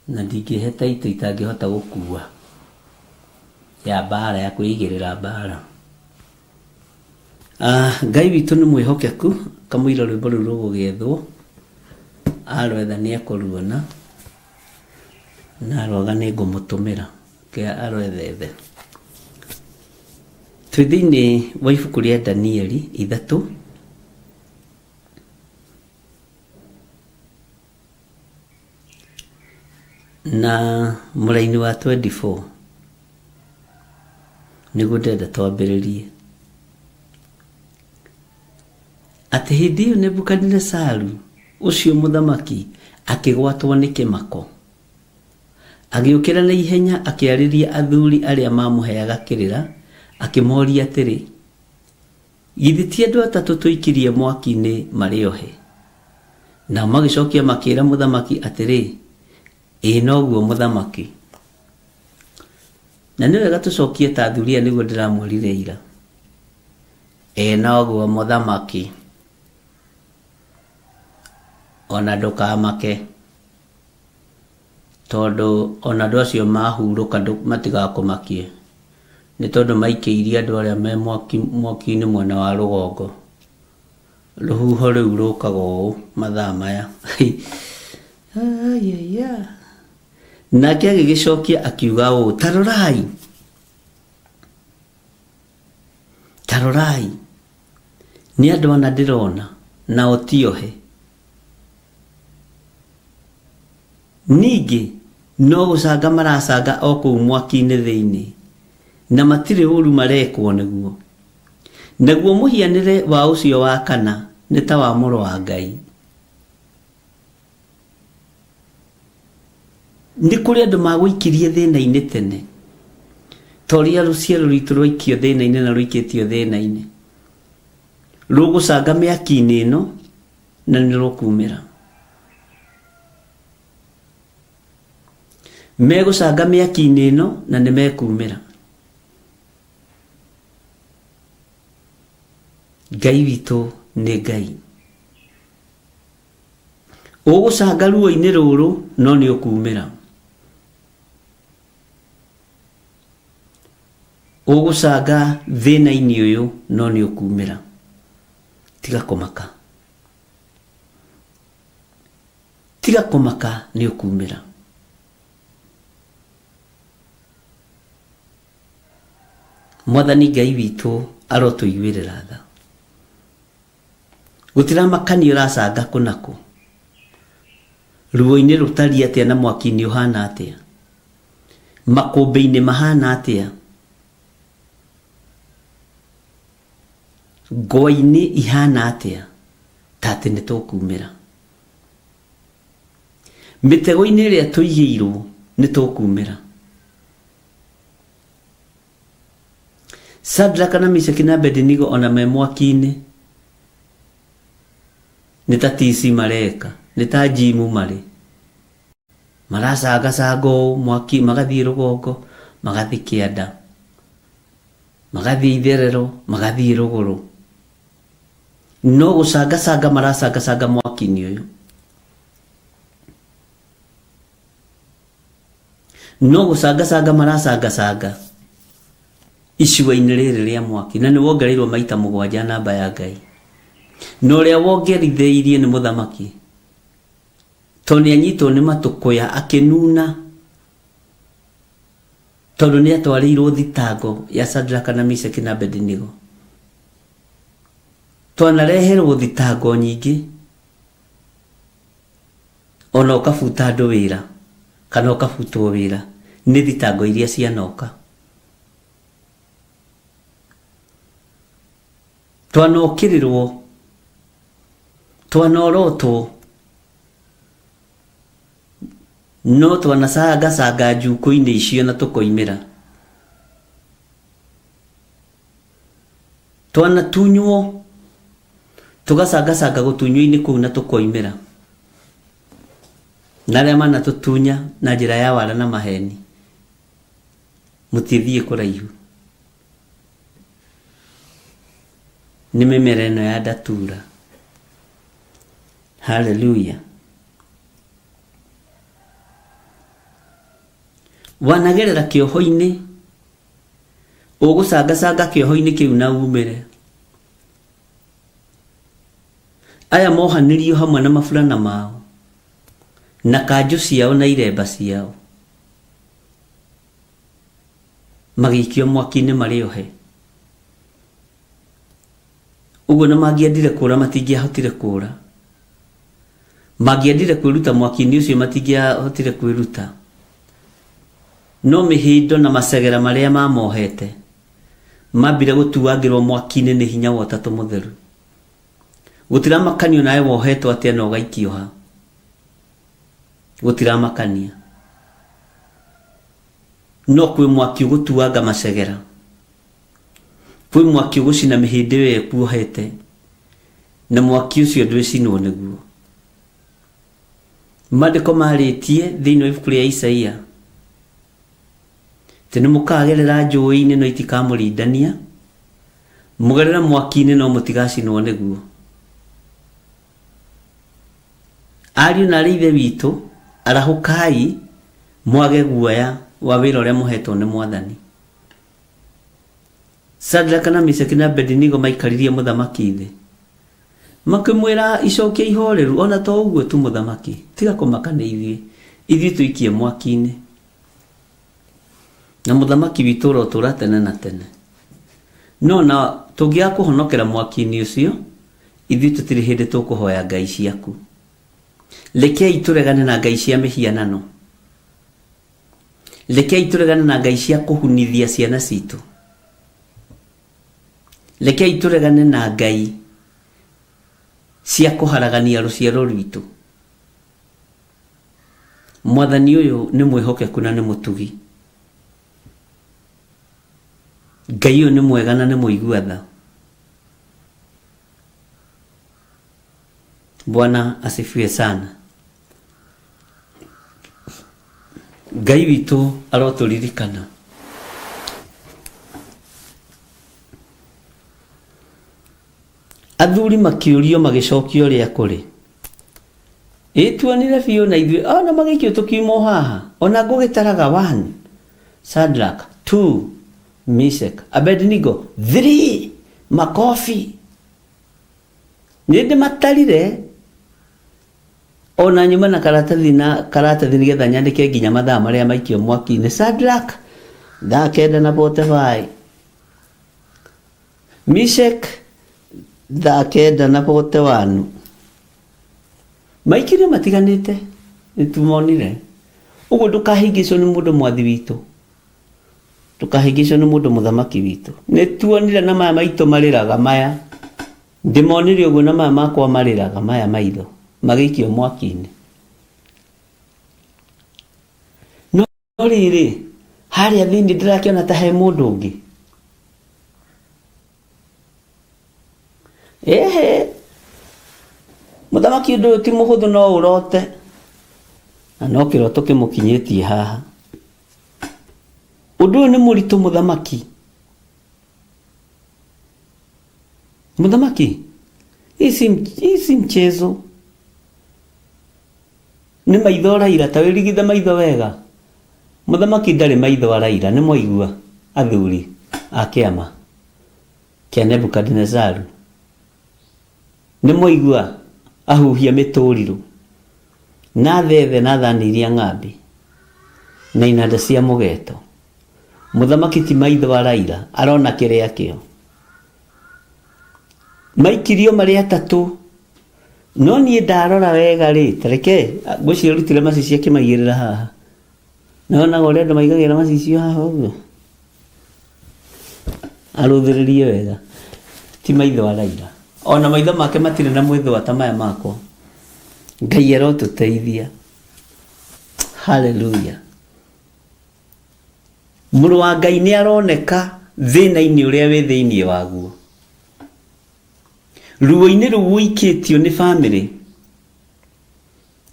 Na ndingĩhe taito itangĩhota gũkua ya mbara ya kwĩigĩrĩra mbara. Ah, Ngai witũ nĩ mwĩhokeku, kamũira rwĩmbo rũu rũgũgĩethwo, arwetha nĩ ekũruona, na arwaga nĩ ngũmũtũmĩra, ke arwethethe. Twĩ thĩinĩ wa ibuku rĩa Danieli 3, na mũraini wa 24 nĩguo ndĩrenda twambĩrĩrie. Atĩ hĩndĩ ĩyo Nebukadinesaru ũcio mũthamaki akĩgwatwo nĩ kĩmako, agĩũkĩra na ihenya akĩarĩria athuri arĩa mamũheaga kĩrĩra, akĩmoria atĩrĩ, Githĩ ti andũ atatũ tũikirie mwaki-inĩ marĩ ohe? Nao magĩcokia makĩĩra mũthamaki atĩrĩ, Ĩĩ noguo mũthamaki. Na nĩ wega tũcokie ta athuri aya nĩguo ndĩramwĩrire ira. Ĩĩ noguo mũthamaki. Ona ndũkamake. Tondũ ona andũ acio mahurũka matigakũmakie, nĩ tondũ maikĩirie andũ arĩa me mwaki, mwaki-inĩ mwena wa rũgongo. Rũhuho rĩu rũkaga ũũ mathaa maya. Ayaya. Nake agĩgĩcokia akiuga ũũ, ta rorai, ta rorai, nĩ andũ ana ndĩrona, nao ti ohe. Ningĩ no gũcanga maracanga o kũu mwaki-inĩ thĩinĩ, na matirĩ ũũru marekwo nĩguo. Naguo mũhianĩre wa ũcio wa kana nĩ ta wa mũrũ wa Ngai. Nĩ kũrĩ andũ magũikirie thĩna-inĩ tene, ta ũrĩa rũciaro rwitũ rwaikio thĩna-inĩ na rũikĩtio thĩna-inĩ. Rũgũcanga mĩaki-inĩ ĩno na nĩ rũkumĩra. Megũcanga mĩaki-inĩ ĩno na nĩ mekumĩra. Ngai witũ nĩ Ngai. Ũgũcanga ruo-inĩ rũrũ no nĩ ũkumĩra. Ũgũcanga thĩna-inĩ ũyũ no nĩ ũkumĩra. Tiga kũmaka. Tiga kũmaka nĩ ũkumĩra. Mwathani Ngai witũ arotũiguĩrĩra tha. Gũtiramakania ũracanga kũ na kũ, ruo-inĩ rũtariĩ atĩa na mwaki-inĩ ũhana atĩa, makũmbĩ-inĩ mahana atĩa, ngwa-inĩ ihana atĩa, ta atĩ nĩ tũkumĩra. Mĩtego-inĩ ĩrĩa tũigĩirwo nĩ tũkumĩra. Shadraka na Meshaki na Abednego ona me mwaki-inĩ nĩ ta tici mareka, nĩ ta njimu marĩ. Maracangacanga ũũ mwaki, magathiĩ rũgongo, magathiĩ kĩanda, magathiĩ itherero, magathiĩ rũgũrũ. No gũcangacanga maracangacanga mwaki-inĩ ũyũ. No gũcangacanga maracangacanga icua-inĩ rĩrĩ rĩa mwaki, na nĩ wongereirwo maita mũgwanja namba ya Ngai. Na ũrĩa wongerithĩirie nĩ mũthamaki, tondũ nĩ anyitwo nĩ matũkũya akĩnuna, tondũ nĩ atwarĩirwo thitango ya Shadraka na Meshaki na Abednego. Twanareherwo thitango nyingĩ Ona ũkabuta andũ wĩra kana ũkabutwo wĩra nĩ thitango iria cianoka. Twanokĩrĩrwo, twanorotwo, no twanacangacanga njukũ-inĩ icio na tũkoimĩra. Twanatunywo tũgacangacanga gũtunywo-inĩ kũu na tũkoimĩra. Na arĩa manatũtunya na njĩra ya wara na maheni, mũtithiĩ kũraihu. Nĩ mĩmera ĩno ya datura. Haleluya. Wanagerera kĩoho-inĩ, ũgũcangacanga kĩoho-inĩ kĩu na umĩre. Aya mohanĩrio hamwe na maburana mao, na kanjũ ciao na iremba ciao, magĩikio mwaki-inĩ marĩ ohe. Ũguo na mangĩendire kũũra matingĩahotire kũũra. Mangĩendire kwĩruta mwaki-inĩ ũcio matingĩahotire kwĩruta. No mĩhĩndo na macegera marĩa mamohete mambire gũtuangĩrwo mwaki-inĩ nĩ hinya wa Ũtatũ Mũtheru. Gũtiramakanio nawe wohetwo atĩa na ũgaikio ha. Gũtiramakania. No kwĩ mwaki ũgũtuanga macegera. Kwĩ mwaki ũgũcina mĩhĩndĩ ĩyo ĩkuohete, na mwaki ũcio ndwĩcinwo nĩguo. Maandĩko marĩtie thĩinĩ wa ibuku rĩa Isaia atĩ nĩ mũkagerera njũĩ-inĩ no itikamũrindania, mũgerere mwaki-inĩ no mũtigacinwo nĩguo. Ariũ na aarĩ a Ithe witũ, arahũkai mwage guoya wa wĩra ũrĩa mũhetwo nĩ Mwathani. Shadraka na Meshaki na Abedinigo maikaririe mũthamaki thĩ. Makĩmwĩra icokia ihoreru, ona to ũguo tu mũthamaki, tiga kũmaka nĩ ithuĩ, ithuĩ tũikie mwaki-inĩ. Na mũthamaki witũ ũrotũũra tene na tene. No na tũngĩaga kũhonokera mwaki-inĩ ũcio, ithuĩ tũtirĩ hĩndĩ tũkũhoya ngai ciaku. Rekei tũregane na ngai cia mĩhianano. Rekei tũregane na ngai cia kũhunithia ciana citũ. Rekei tũregane na ngai cia kũharagania rũciaro rwitũ. Mwathani ũyũ nĩ mwĩhokeku na nĩ mũtugi. Ngai ũyũ nĩ mwega na nĩ mũigua tha. Bwana asifiwe sana. Ngai witũ arotũririkana. Athuri makĩũrio magĩcokia ũrĩa kũrĩ. Ĩ tuonire biũ na ithuĩ ona magĩikio tũkiuma o haha ona ngũgĩtaraga one Shadrach two Meshach Abednego three makobi nĩ ndĩmatarire ona nyuma na karatathi na karatathi nĩgetha nyandĩke nginya mathaa marĩa maikio mwaki-inĩ Shadrach thaa kenda na 45 Meshach thaa kenda na 41 maikirio matiganĩte nĩtumonire ũguo ndũkahĩngĩcwo nĩ mũndũ mwathi witũ ndũkahĩngĩcwo nĩ mũndũ mũthamaki witũ nĩtuonire na maya maitũ marĩraga maya ndĩmonire ũguo na maya makwa marĩraga maya maitho magĩikio mwaki-inĩ no rĩrĩ harĩa thĩinĩ ndĩrakĩona ta he mũndũ ũngĩ Ehe, mũthamaki ũndũ ũyũ ti mũhũthũ no ũrote. Na no kĩroto kĩmũkinyĩtie haha. Ũndũ ũyũ nĩ mũritũ mũthamaki. Mũthamaki, hii si hii si mchezo. Nĩ maitho ũraira, ta wĩrigithe maitho wega. Mũthamaki ndarĩ maitho araira, nĩ mwaigua athuri a kĩama kĩa Nebukadinezaru? Nĩ mwaigua ahuhia mĩtũrirũ, na thethe na thani iria ng'ambi, na inanda cia mũgeto? Mũthamaki ti maitho araira, arona kĩrĩa kĩo. Maikirio marĩ atatũ, no niĩ ndarora wega rĩ, ta reke ngwĩciria arutire macicio akĩmaigĩrĩra haha. Nĩwonaga ũrĩa andũ maigagĩrĩra macicio haha ũguo? Arũthĩrĩrie wega, ti maitho araira. Ona maitho make matirĩ na mwĩthũa ta maya makwa. Ngai arotũteithia. Hallelujah. Mũrũ wa Ngai nĩ aroneka thĩna-inĩ ũrĩa wĩ thĩinĩ waguo. Ruo-inĩ rũu ũikĩtio nĩ bamĩrĩ,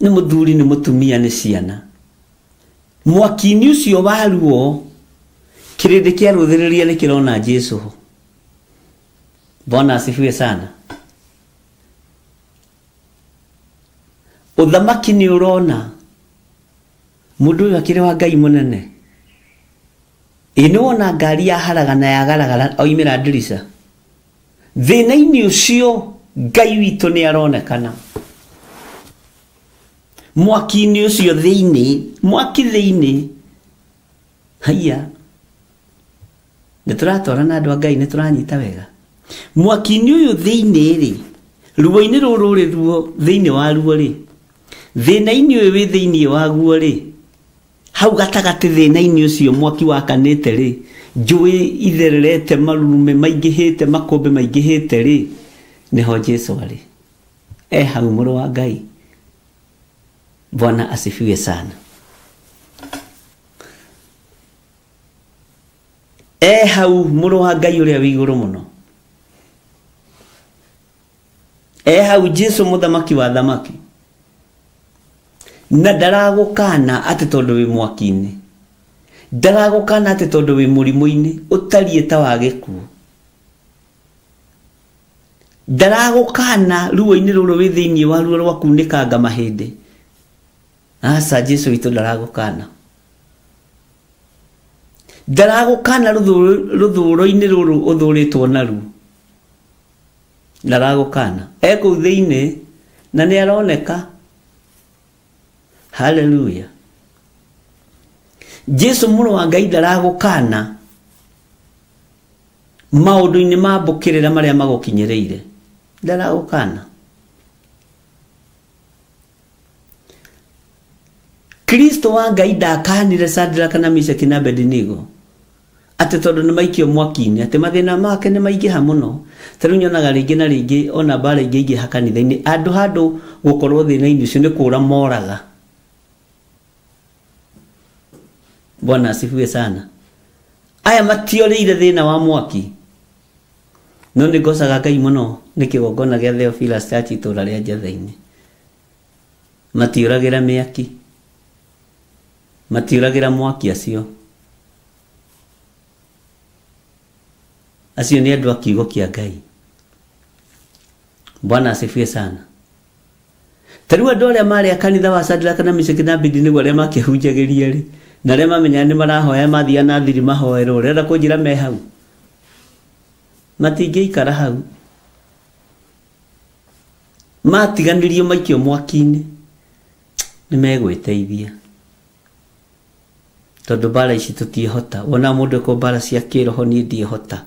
nĩ mũthuri, nĩ mũtumia, nĩ ciana. Mwaki-inĩ ũcio wa ruo, kĩrĩndĩ kĩarũthĩrĩria nĩ kĩrona Jesu ho. Bwana asifiwe sana. Ũthamaki nĩ ũrona mũndũ ũyũ akĩrĩ wa Ngai mũnene. Ĩ nĩ wona ngari yaharagana yagaragara oimĩra ndirica. Thĩna-inĩ ũcio Ngai witũ nĩ aronekana. Mwaki-inĩ ũcio thĩinĩ, mwaki thĩinĩ. Haiya. Nĩ tũratwarana andũ a Ngai, nĩ tũranyita wega. Mwaki-inĩ ũyũ thĩinĩ-rĩ, ruo-inĩ rũrũ rũrĩ ruo thĩinĩ wa ruo-rĩ, thĩna-inĩ ũyũ wĩ thĩinĩ waguo-rĩ, hau gatagatĩ thĩna-inĩ ũcio mwaki wakanĩte-rĩ, njũĩ ithererete, marurumĩ maingĩhĩte, makũmbĩ maingĩhĩte-rĩ, nĩho Jesu arĩ. E hau mũrũ wa Ngai. Bwana asifiwe sana. E hau mũrũ wa Ngai ũrĩa wĩ igũrũ mũno. E hau Jesu mũthamaki wa thamaki. Na ndaragũkana atĩ tondũ wĩ mwaki-inĩ. Ndaragũkana atĩ tondũ wĩ mũrimũ-inĩ ũtariĩ ta wa gĩkuũ. Ndaragũkana ruo-inĩ rũrũ wĩ thĩinĩ wa ruo rwa kunĩkanga mahĩndĩ. Aca, Jesu witũ ndaragũkana. Ndaragũkana rũthũũro-inĩ rũrũ ũthũrĩtwo naruo. Ndaragũkana. E kũu thĩinĩ na nĩ aroneka. Haleluya. Jesu mũrũ wa Ngai ndaragũkana maũndũ-inĩ ma mbũkĩrĩra marĩa magũkinyĩrĩire. Ndaragũkana. Kristo wa Ngai ndakanire Shadraka na Meshaki na Abednego atĩ tondũ nĩ maikio mwaki-inĩ atĩ mathĩna make nĩ maingĩha mũno. Ta rĩu nyonaga rĩngĩ na rĩngĩ ona mbara ingĩingĩha kanitha-inĩ andũ handũ gũkorwo thĩna-inĩ ũcio nĩ kũra moraga. Bwana asifiwe sana. Aya matiorĩire thĩna wa mwaki. No nĩ ngocaga Ngai mũno nĩ kĩgongona gĩa Theophilus Church itũra rĩa Njetha-inĩ. Matiũragĩra mĩaki. Matiũragĩra mwaki acio. Acio nĩ andũ a kiugo kĩa Ngai. Bwana asifiwe sana. Ta rĩu andũ arĩa marĩ a kanitha wa Shadraka na Meshaki na Abednego arĩa makĩhunjagĩria rĩ, na arĩa mamenyaga nĩ marahoya mathiaga na thiri mahoerwo, ũrenda kũnjĩra me hau? Matingĩikara hau. Matiganĩrio maikio mwaki-inĩ, nĩ megwĩteithia. Tondũ mbara ici tũtiĩhota. Wonaga mũndũ ekwo mbara cia kĩroho niĩ ndiĩhota.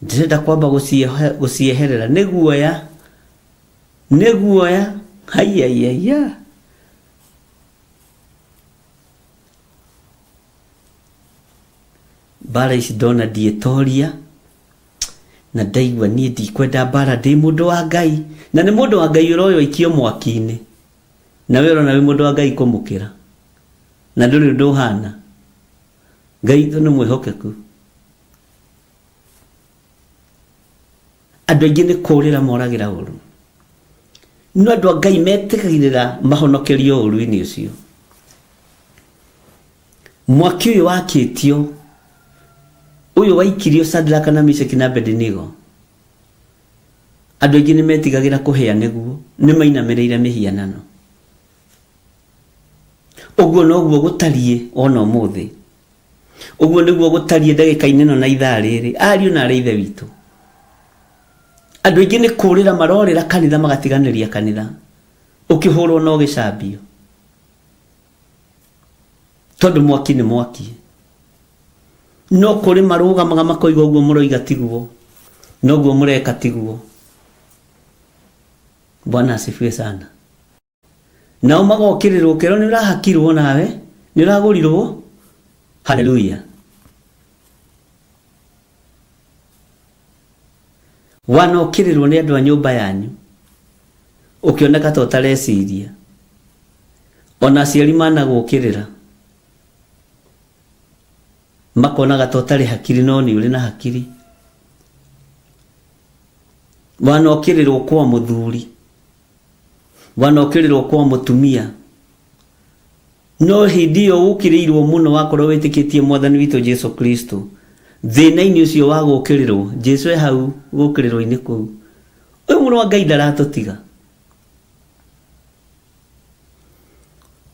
Ndĩrenda kwamba gũcieherera. Nĩ guoya. Nĩ guoya. Haiyaiyaiya. Mbara ici ndona ndiĩtoria. Na ndaigua niĩ ndikwenda mbara ndĩ mũndũ wa Ngai. Na nĩ mũndũ wa Ngai ũroywo aikio mwaki-inĩ. Na we ũrona wĩ mũndũ wa Ngai kũmũkĩra. Na ndũrĩ ũndũ ũhana. Ngai witũ nĩ mwĩhokeku. Andũ aingĩ nĩ kũrĩra moragĩra ũru. No andũ a Ngai metĩkagĩrĩra mahonokerio ũru-inĩ ũcio. Mwaki ũyũ wakĩtio, ũyũ waikirio Shadraka na Meshaki na Abednego, andũ aingĩ nĩ metigagĩra kũhĩa nĩguo, nĩ mainamĩrĩire mĩhianano. Ũguo noguo gũtariĩ ona ũmũthĩ. Ũguo nĩguo gũtariĩ ndagĩka-inĩ ĩno na ithaa rĩrĩ, ariũ na arĩ ithe witũ. Andũ aingĩ nĩ kũrĩra marorĩra kanitha magatiganĩria kanitha, ũkĩhũrwo na ũgĩcambio. Tondũ mwaki nĩ mwaki. No kũrĩ marũgamaga makoiga ũguo mũroiga tiguo, na ũguo mũreka tiguo. Bwana asifiwe sana. Nao magokĩrĩrwo ũkerwo nĩ ũrahakirwo nawe, nĩ ũragũrirwo. Haleluya. Wanokĩrĩrwo nĩ andũ a nyũmba yanyu, ũkĩoneka ta ũtareciria. Ona aciari managũkĩrĩra, makonaga ta ũtarĩ hakiri no nĩ ũrĩ na hakiri. Wanokĩrĩrwo kwa mũthuri, wanokĩrĩrwo kwa mũtumia, no hĩndĩ ĩyo ũkĩrĩirwo mũno wakorwo wĩtĩkĩtie mwathani witũ Jesu Kristo, thĩna-inĩ ũcio wa gũkĩrĩrwo, Jesu e hau gũkĩrĩrwo-inĩ kũu. Ũyũ mũrũ wa Ngai ndaratũtiga,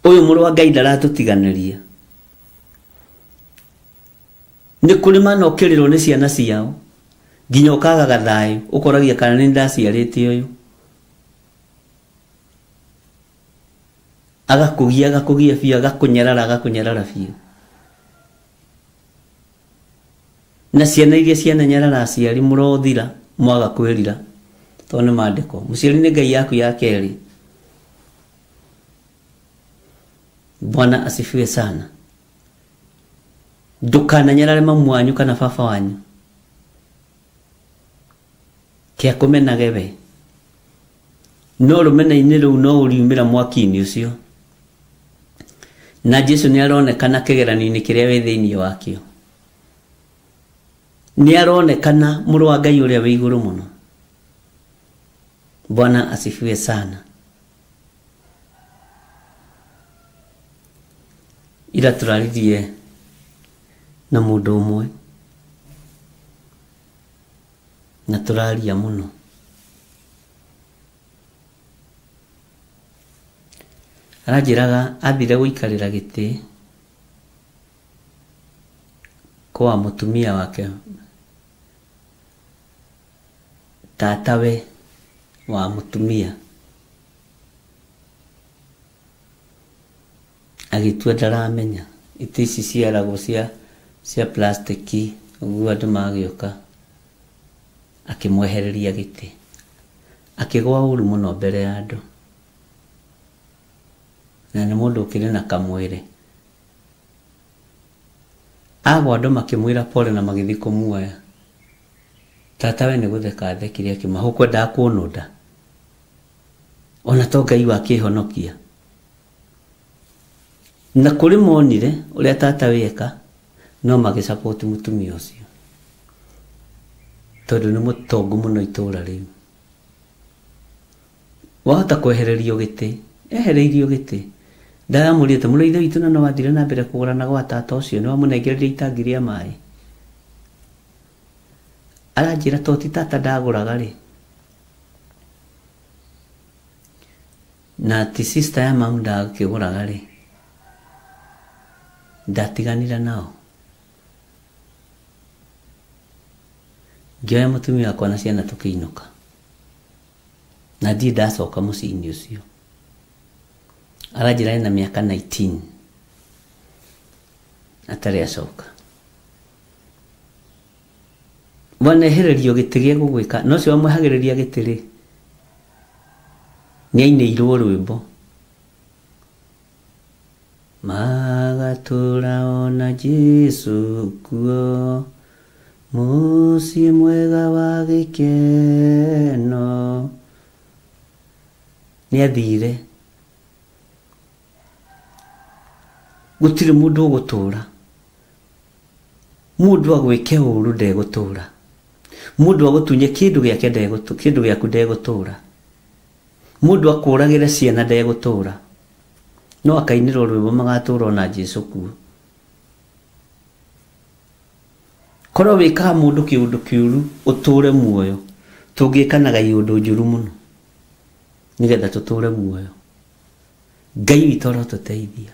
ũyũ mũrũ wa Ngai ndaratũtiganĩria. Nĩ kũrĩ manokĩrĩrwo nĩ ciana ciao nginya ũkagaga thayũ, ũkoragia kana nĩ ndaciarĩte ũyũ. Agakũgia agakũgia biũ, agakũnyarara agakũnyarara biũ. Na ciana iria ciananyarara aciari mũrothira mwaga kwĩrira, tondũ nĩ maandĩko. Mũciari nĩ Ngai yaku ya kerĩ. Bwana asifiwe sana. Ndũkananyarare mamu wanyu kana baba wanyu, kĩa kũmenage we, no rũmena-inĩ rũu no ũriumĩra mwaki-inĩ ũcio. Na Jesu nĩ aronekana kĩgeranio-inĩ kĩrĩa wĩ thĩinĩ wakĩo, nĩ aronekana mũrũ wa Ngai ũrĩa wĩ igũrũ mũno. Bwana asifiwe sana. Ira tũraririe na mũndũ ũmwe na tũraria mũno. Aranjĩraga athire gũikarĩra gĩtĩ kwa mũtumia wake tatawe wa mũtumia. Agĩtua ndaramenya itĩ ici ciaragwo cia cia plastic ũguo andũ magĩũka, akĩmwehereria gĩtĩ, akĩgwa ũru mũno mbere ya andũ, na nĩ mũndũ ũkĩrĩ na kamwĩrĩ. Agwa andũ makĩmwĩra pole na magĩthiĩ kũmuoya. Tatawe nĩ gũtheka athekire akĩmaha ũkwendaga kũnũnda? Ona to Ngai wakĩhonokia. Na kũrĩ monire ũrĩa tata weka no magĩ support mũtumia ũcio tondũ nĩ mũtongu mũno itũra rĩu. Wahota kwehererio gĩtĩ, ehereirio gĩtĩ. Ndaramũrĩte mũrũ wa ithe witũ na no wathire na mbere kũgũrana gwa tata ũcio nĩ wamũnengereire itangi rĩa maĩ. Aranjĩra to ti tata ndagũraga rĩ, Na ti sister ya mamu ndakĩgũraga rĩ, ndatiganire nao. Ngĩoya mũtumia wakwa na ciana tũkĩinũka. Na ndirĩ ndacoka mũciĩ-inĩ ũcio. Aranjĩra ena mĩaka 19 atarĩ acoka. Wanehererio gĩtĩ gĩa gũgwĩka, na ũcio wamwehagĩrĩria gĩtĩ rĩ, nĩainĩirwo rwĩmbo. Magatũra ona Jesu kuo, mũciĩ mwega wa gĩkeno. Nĩathire. Gũtirĩ mũndũ ũgũtũra. Mũndũ agwĩke ũru ndegũtũra. Mũndũ agũtunye kĩndũ gĩake ndegũtũ, kĩndũ gĩaku ndegũtũra. Mũndũ akũragĩre ciana ndegũtũra. No akainĩrwo rwĩmbo magatũra ona Jesu kuo. Korwo wĩkaga mũndũ kĩũndũ kĩũru ũtũre muoyo, tũngĩkanaga iũndũ njũru mũno nĩgetha tũtũre muoyo. Ngai witũ arotũteithia.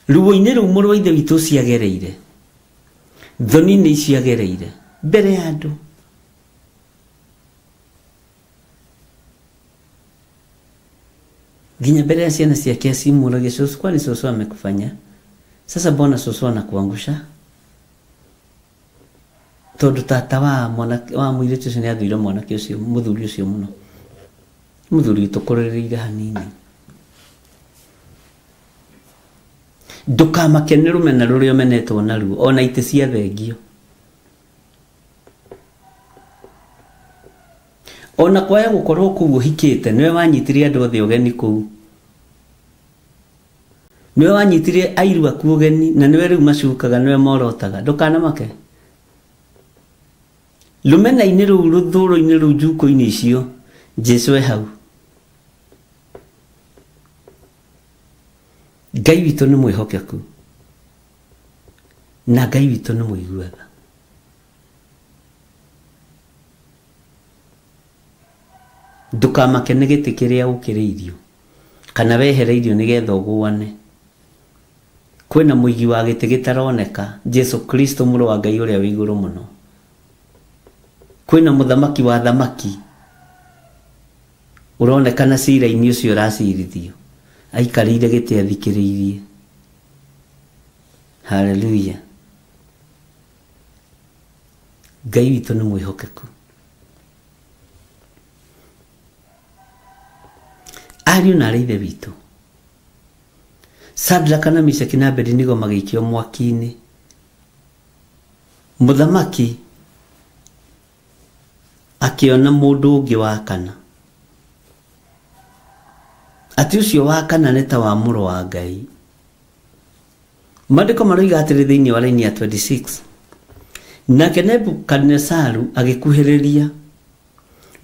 Ruo-inĩ rũu mũrũ wa ithe witũ ũcio agereire, thoni-inĩ icio agereire mbere ya andũ, nginya mbere ya ciana ciake acimũragia, cũcũ, kwani cũcũ amekufanya? Sasa mbona cũcũ anakuangusha? Tondũ tata wa mwanake wa mũirĩtu ũcio nĩ athũire mwanake ũcio, mũthuri ũcio mũno, mũthuri ũtũkũrĩrĩire hanini. Ndũkamake nĩ rũmena rũrĩa ũmenetwo naruo, ona itĩ cia thengio. Ona kwaya gũkorwo kũu ũhikĩte, nĩwe wanyitire andũ othe ũgeni kũu. Nĩwe wanyitire airu aku ũgeni, na nĩwe rĩu macukaga, nĩwe morotaga. Ndũkanamake. Rũmena-inĩ rũu, rũthũũro-inĩ rũu, njukũ-inĩ icio, Jesu e hau. Ngai witũ nĩ mwĩhokeku na Ngai witũ nĩ mũigua tha. Ndũkamake nĩ gĩtĩ kĩrĩa ũkĩrĩirio kana wehereirio nĩgetha ũgũane. Kwĩna mũigi wa gĩtĩ gĩtaroneka, Jesu Kristo mũrũ wa Ngai ũrĩa wĩ igũrũ mũno. Kwĩna mũthamaki wa athamaki ũronekana cira-inĩ ũcio ũracirithio, aikarĩire gĩtĩ athikĩrĩirie. Haleluya! Ngai witũ nĩ mwĩhokeku. Ariũ na arĩ ithe witũ, Sadraka na Mishaki na Abedinigo magĩikio mwaki-inĩ. Mũthamaki akĩona mũndũ ũngĩ wa kana, atĩ ũcio wa kana nĩ ta wa mũrũ wa Ngai. Maandĩko maroiga atĩrĩ thĩinĩ wa raini ya 26, nake Nebukadinesaru agĩkuhĩrĩria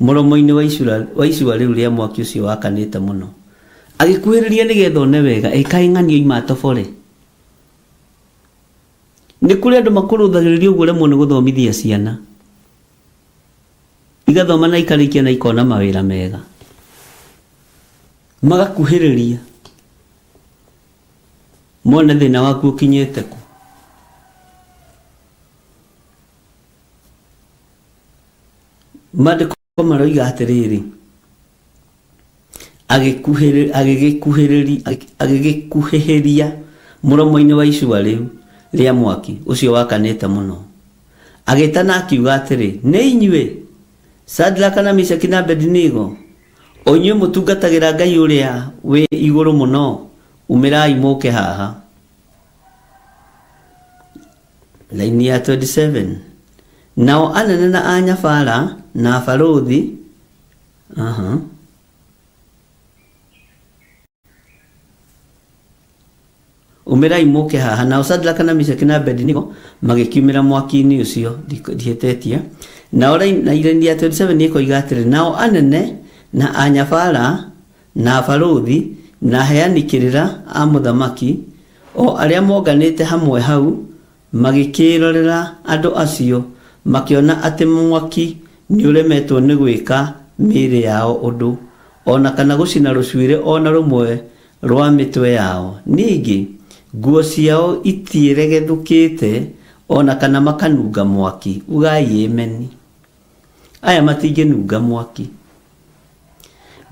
mũromo-inĩ wa icua rĩu rĩa mwaki ũcio wakanĩte mũno, agĩkuhĩrĩria nĩgetha one wega, ĩ kaĩ ng'ani oima atobore. Nĩ kũrĩ andũ makũrũthagĩrĩria ũguo ũremwo nĩ gũthomithia ciana. Igathoma na ikarĩkia na ikona mawĩra mega. Magakuhĩrĩria mone thĩna waku ũkinyĩte kũ. Maandĩko maroiga atĩrĩrĩ, agĩgĩkuhĩrĩria mũromo-inĩ wa icua rĩu rĩa mwaki ũcio wakanĩte mũno, agĩĩtana akiuga atĩrĩ, Nĩ inyuĩ, Shadraka na Meshaki na Abedinego, o inyuĩ mũtungatagĩra Ngai ũrĩa wĩ igũrũ mũno, umĩrai mũũke haha. Laini ya 27. Nao anene na anyabara na abarũthi aha. Umĩrai mũke haha. Nao Shadraka na Meshaki na Abednego magĩkiumĩra mwaki-inĩ ũcio ndihĩtĩtie. Nao na iraini ya 27 ĩkoiga atĩrĩ, nao anene na anyabara na abarũthi na aheani kĩrĩra a mũthamaki O arĩa monganĩte hamwe hau magĩkĩĩrorera andũ acio, makĩona atĩ mwaki nĩũremetwo nĩ gwĩka mĩĩrĩ yao ũndũ, o na kana gũcina rũcuĩrĩ o na rũmwe rwa mĩtwe yao, ningĩ nguo ciao itiĩregethũkĩte o na kana makanunga mwaki. Ugai Ĩmeni. Aya matingĩnunga mwaki.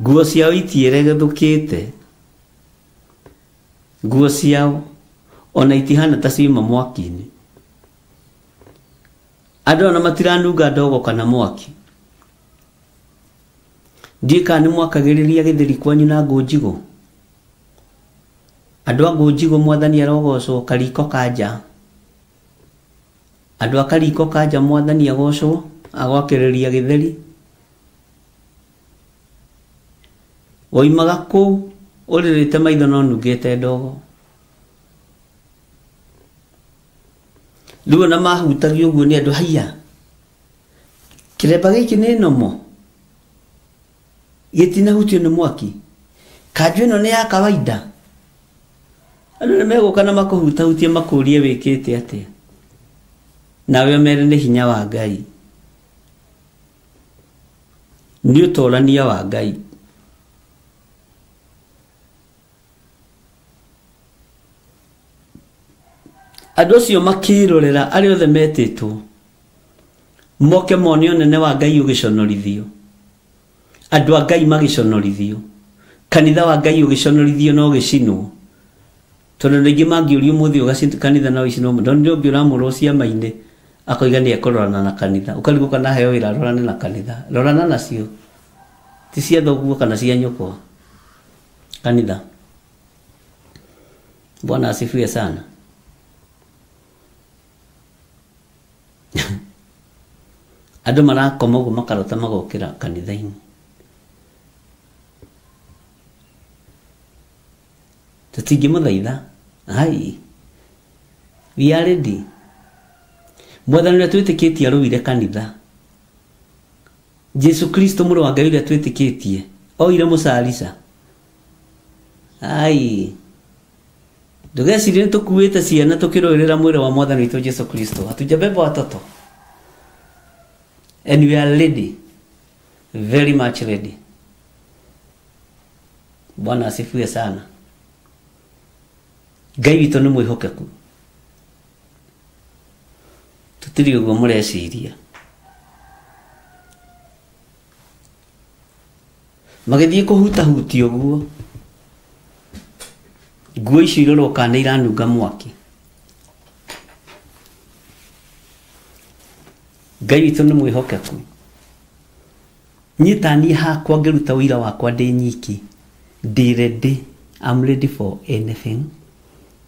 Nguo ciao itiĩregethũkĩte. Nguo ciao o na itihana ta ciuma mwaki-inĩ. Andũ ona matiranunga ndogo kana mwaki. Ndiũĩ kana nĩ mwakagĩrĩria gĩthĩri kwanyu na ngũ njigũ. Andũ a ngũ njigũ mwathani arogocwo kariko ka nja. Andũ a kariko ka nja mwathani agocwo agwakĩrĩria gĩtheri. Woimaga kũu ũrĩrĩte maitho na ũnungĩte ndogo. Rĩu ona mahutagio ũguo nĩ andũ haiya, kĩremba gĩkĩ nĩ nomo, gĩtinahutio nĩ mwaki, kanjũ ĩno nĩ ya kawaida. Andũ nĩ megũka na makũhutahutie makũrie wĩkĩte atĩa, nawe ũmere nĩ hinya wa Ngai. Nĩ ũtorania wa Ngai. Andũ acio makĩĩrorera arĩa othe metĩtwo moke mone ũnene wa Ngai ũgĩconorithio, andũ a Ngai magĩconorithio, kanitha wa Ngai ũgĩconorithio na ũgĩcinwo. Tondũ andũ aingĩ mangĩũrio ũmũthĩ ũũ kanitha no icinwo, ndonire ũngĩ ũramũrwo ciama-inĩ akoiga nĩ ekũrorana na kanitha. Ũkarigwo kana aheo wĩra arorane na kanitha. Rorana nacio, ti cia thoguo kana cia nyũkwa. Kanitha. Bwana asifiwe sana. Andũ marakoma ũguo makarota magokĩra kanitha-inĩ. Tũtingĩmũthaitha. Ai. We are ready. Mwathani ũrĩa twĩtĩkĩtie arũire kanitha. Jesu Kristo mũrũ wa Ngai ũrĩa twĩtĩkĩtie oire mũcarica. Ai, ndũgecirie nĩ tũkuĩte ciana tũkĩrũĩrĩra mwĩrĩ wa mwathani witũ Jesu Kristo. Hatujabeba watoto and we are ready, very much ready. Bwana asifiwe sana. Ngai witũ nĩ mwĩhokeku, tũtirĩ ũguo mũreciria. Magĩthiĩ kũhutahutia ũguo, nguo icio irorwo kana nĩ iranunga mwaki. Ngai witũ nĩ mwĩhokeku. Niĩ ta niĩ hakwa ngĩruta ũira wakwa ndĩ nyiki, ndĩ ready, I'm ready for anything,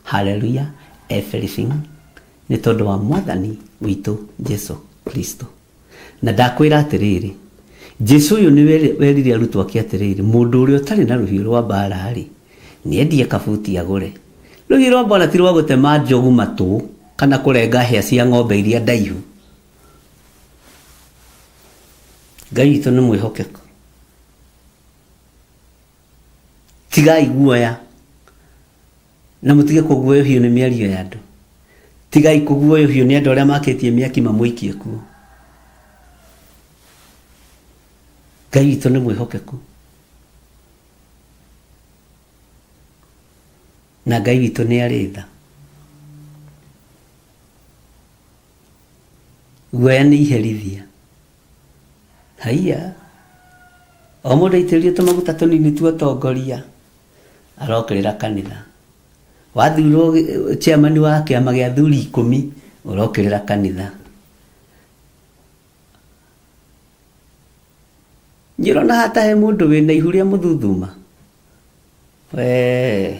hallelujah, everything, nĩ tondũ wa mwathani witũ Jesu Kristo. Na ndakwĩra atĩrĩrĩ, Jesu ũyũ nĩ werire arutwo ake atĩrĩrĩ, mũndũ ũrĩa ũtarĩ na rũhiũ rwa mbara-rĩ, nĩendie kabuti agũre. Rũhiũ rwa mbara ti rwa gũtema njogu matũ kana kũrenga hĩa cia ng'ombe iria ndaihu. Ngai witũ nĩ mwĩhokeku. Tigai guoya na mũtige kũguoyohio nĩ mĩario ya andũ. Tigai kũguoyohio nĩ andũ arĩa makĩtie mĩaki mamũikie kuo. Ngai witũ nĩ mwĩhokeku na Ngai witũ nĩ arĩ tha. Guoya nĩ iherithia. Haiya, o mũndũ aitĩrĩrio tũmaguta tũnini twa ũtongoria, arokĩrĩra kanitha. Wathurwo chairman wa kĩama gĩa athuri ikũmi, ũrokĩrĩra kanitha. Niĩ ũrona haha ta he mũndũ wĩna ihu rĩa mũthuthuma? Wee.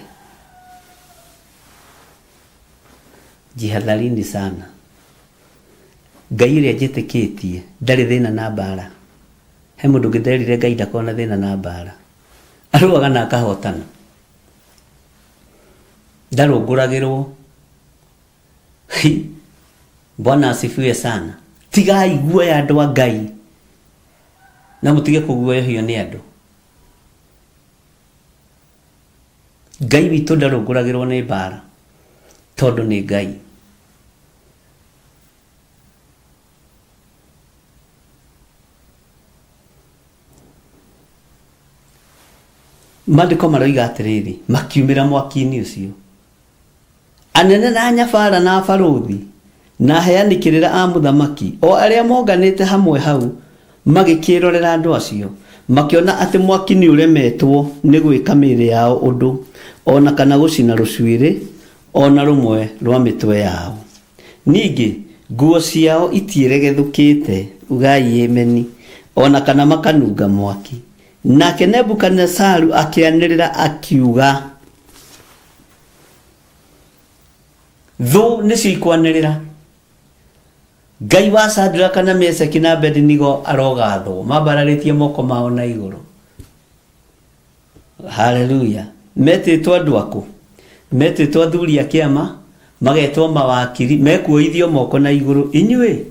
Jihadharini sana. Ngai ũrĩa njĩtĩkĩtie ndarĩ thĩna na mbara. He mũndũ ũngĩ nderire Ngai ndakoragwo na thĩna na mbara. Arũaga na akahotana. Ndarũngũragĩrwo. Bwana asifiwe sana. Tigai guoya andũ a Ngai na mũtige kũguoyohio nĩ andũ. Ngai witũ ndarũngũragĩrwo nĩ mbara tondũ nĩ Ngai. Maandĩko maroiga atĩrĩrĩ, makiumĩra mwaki-inĩ ũcio. Anene na anyabara na abarũthi na aheani kĩrĩra a mũthamaki, o arĩa monganĩte hamwe hau, magĩkĩĩrorera andũ acio, makĩona atĩ mwaki nĩũremetwo nĩ gwĩka mĩĩrĩ yao ũndũ, o na kana gũcina rũcuĩrĩ o na rũmwe rwa mĩtwe yao. Ningĩ nguo ciao itiĩregethũkĩte, ugai ĩmeni, o na kana makanunga mwaki. Nake Nebukadinezaru akĩanĩrĩra akiuga, Thũ nĩcio ikwanĩrĩra. Ngai wa Shadraka na Meshaki na Abednego arogathwo, mambararĩtie moko mao na igũrũ. Haleluya. Metĩtwo andũ akũ? Metĩtwo athuri a kĩama, magetwo mawakiri, mekuoithio moko na igũrũ. Inyuĩ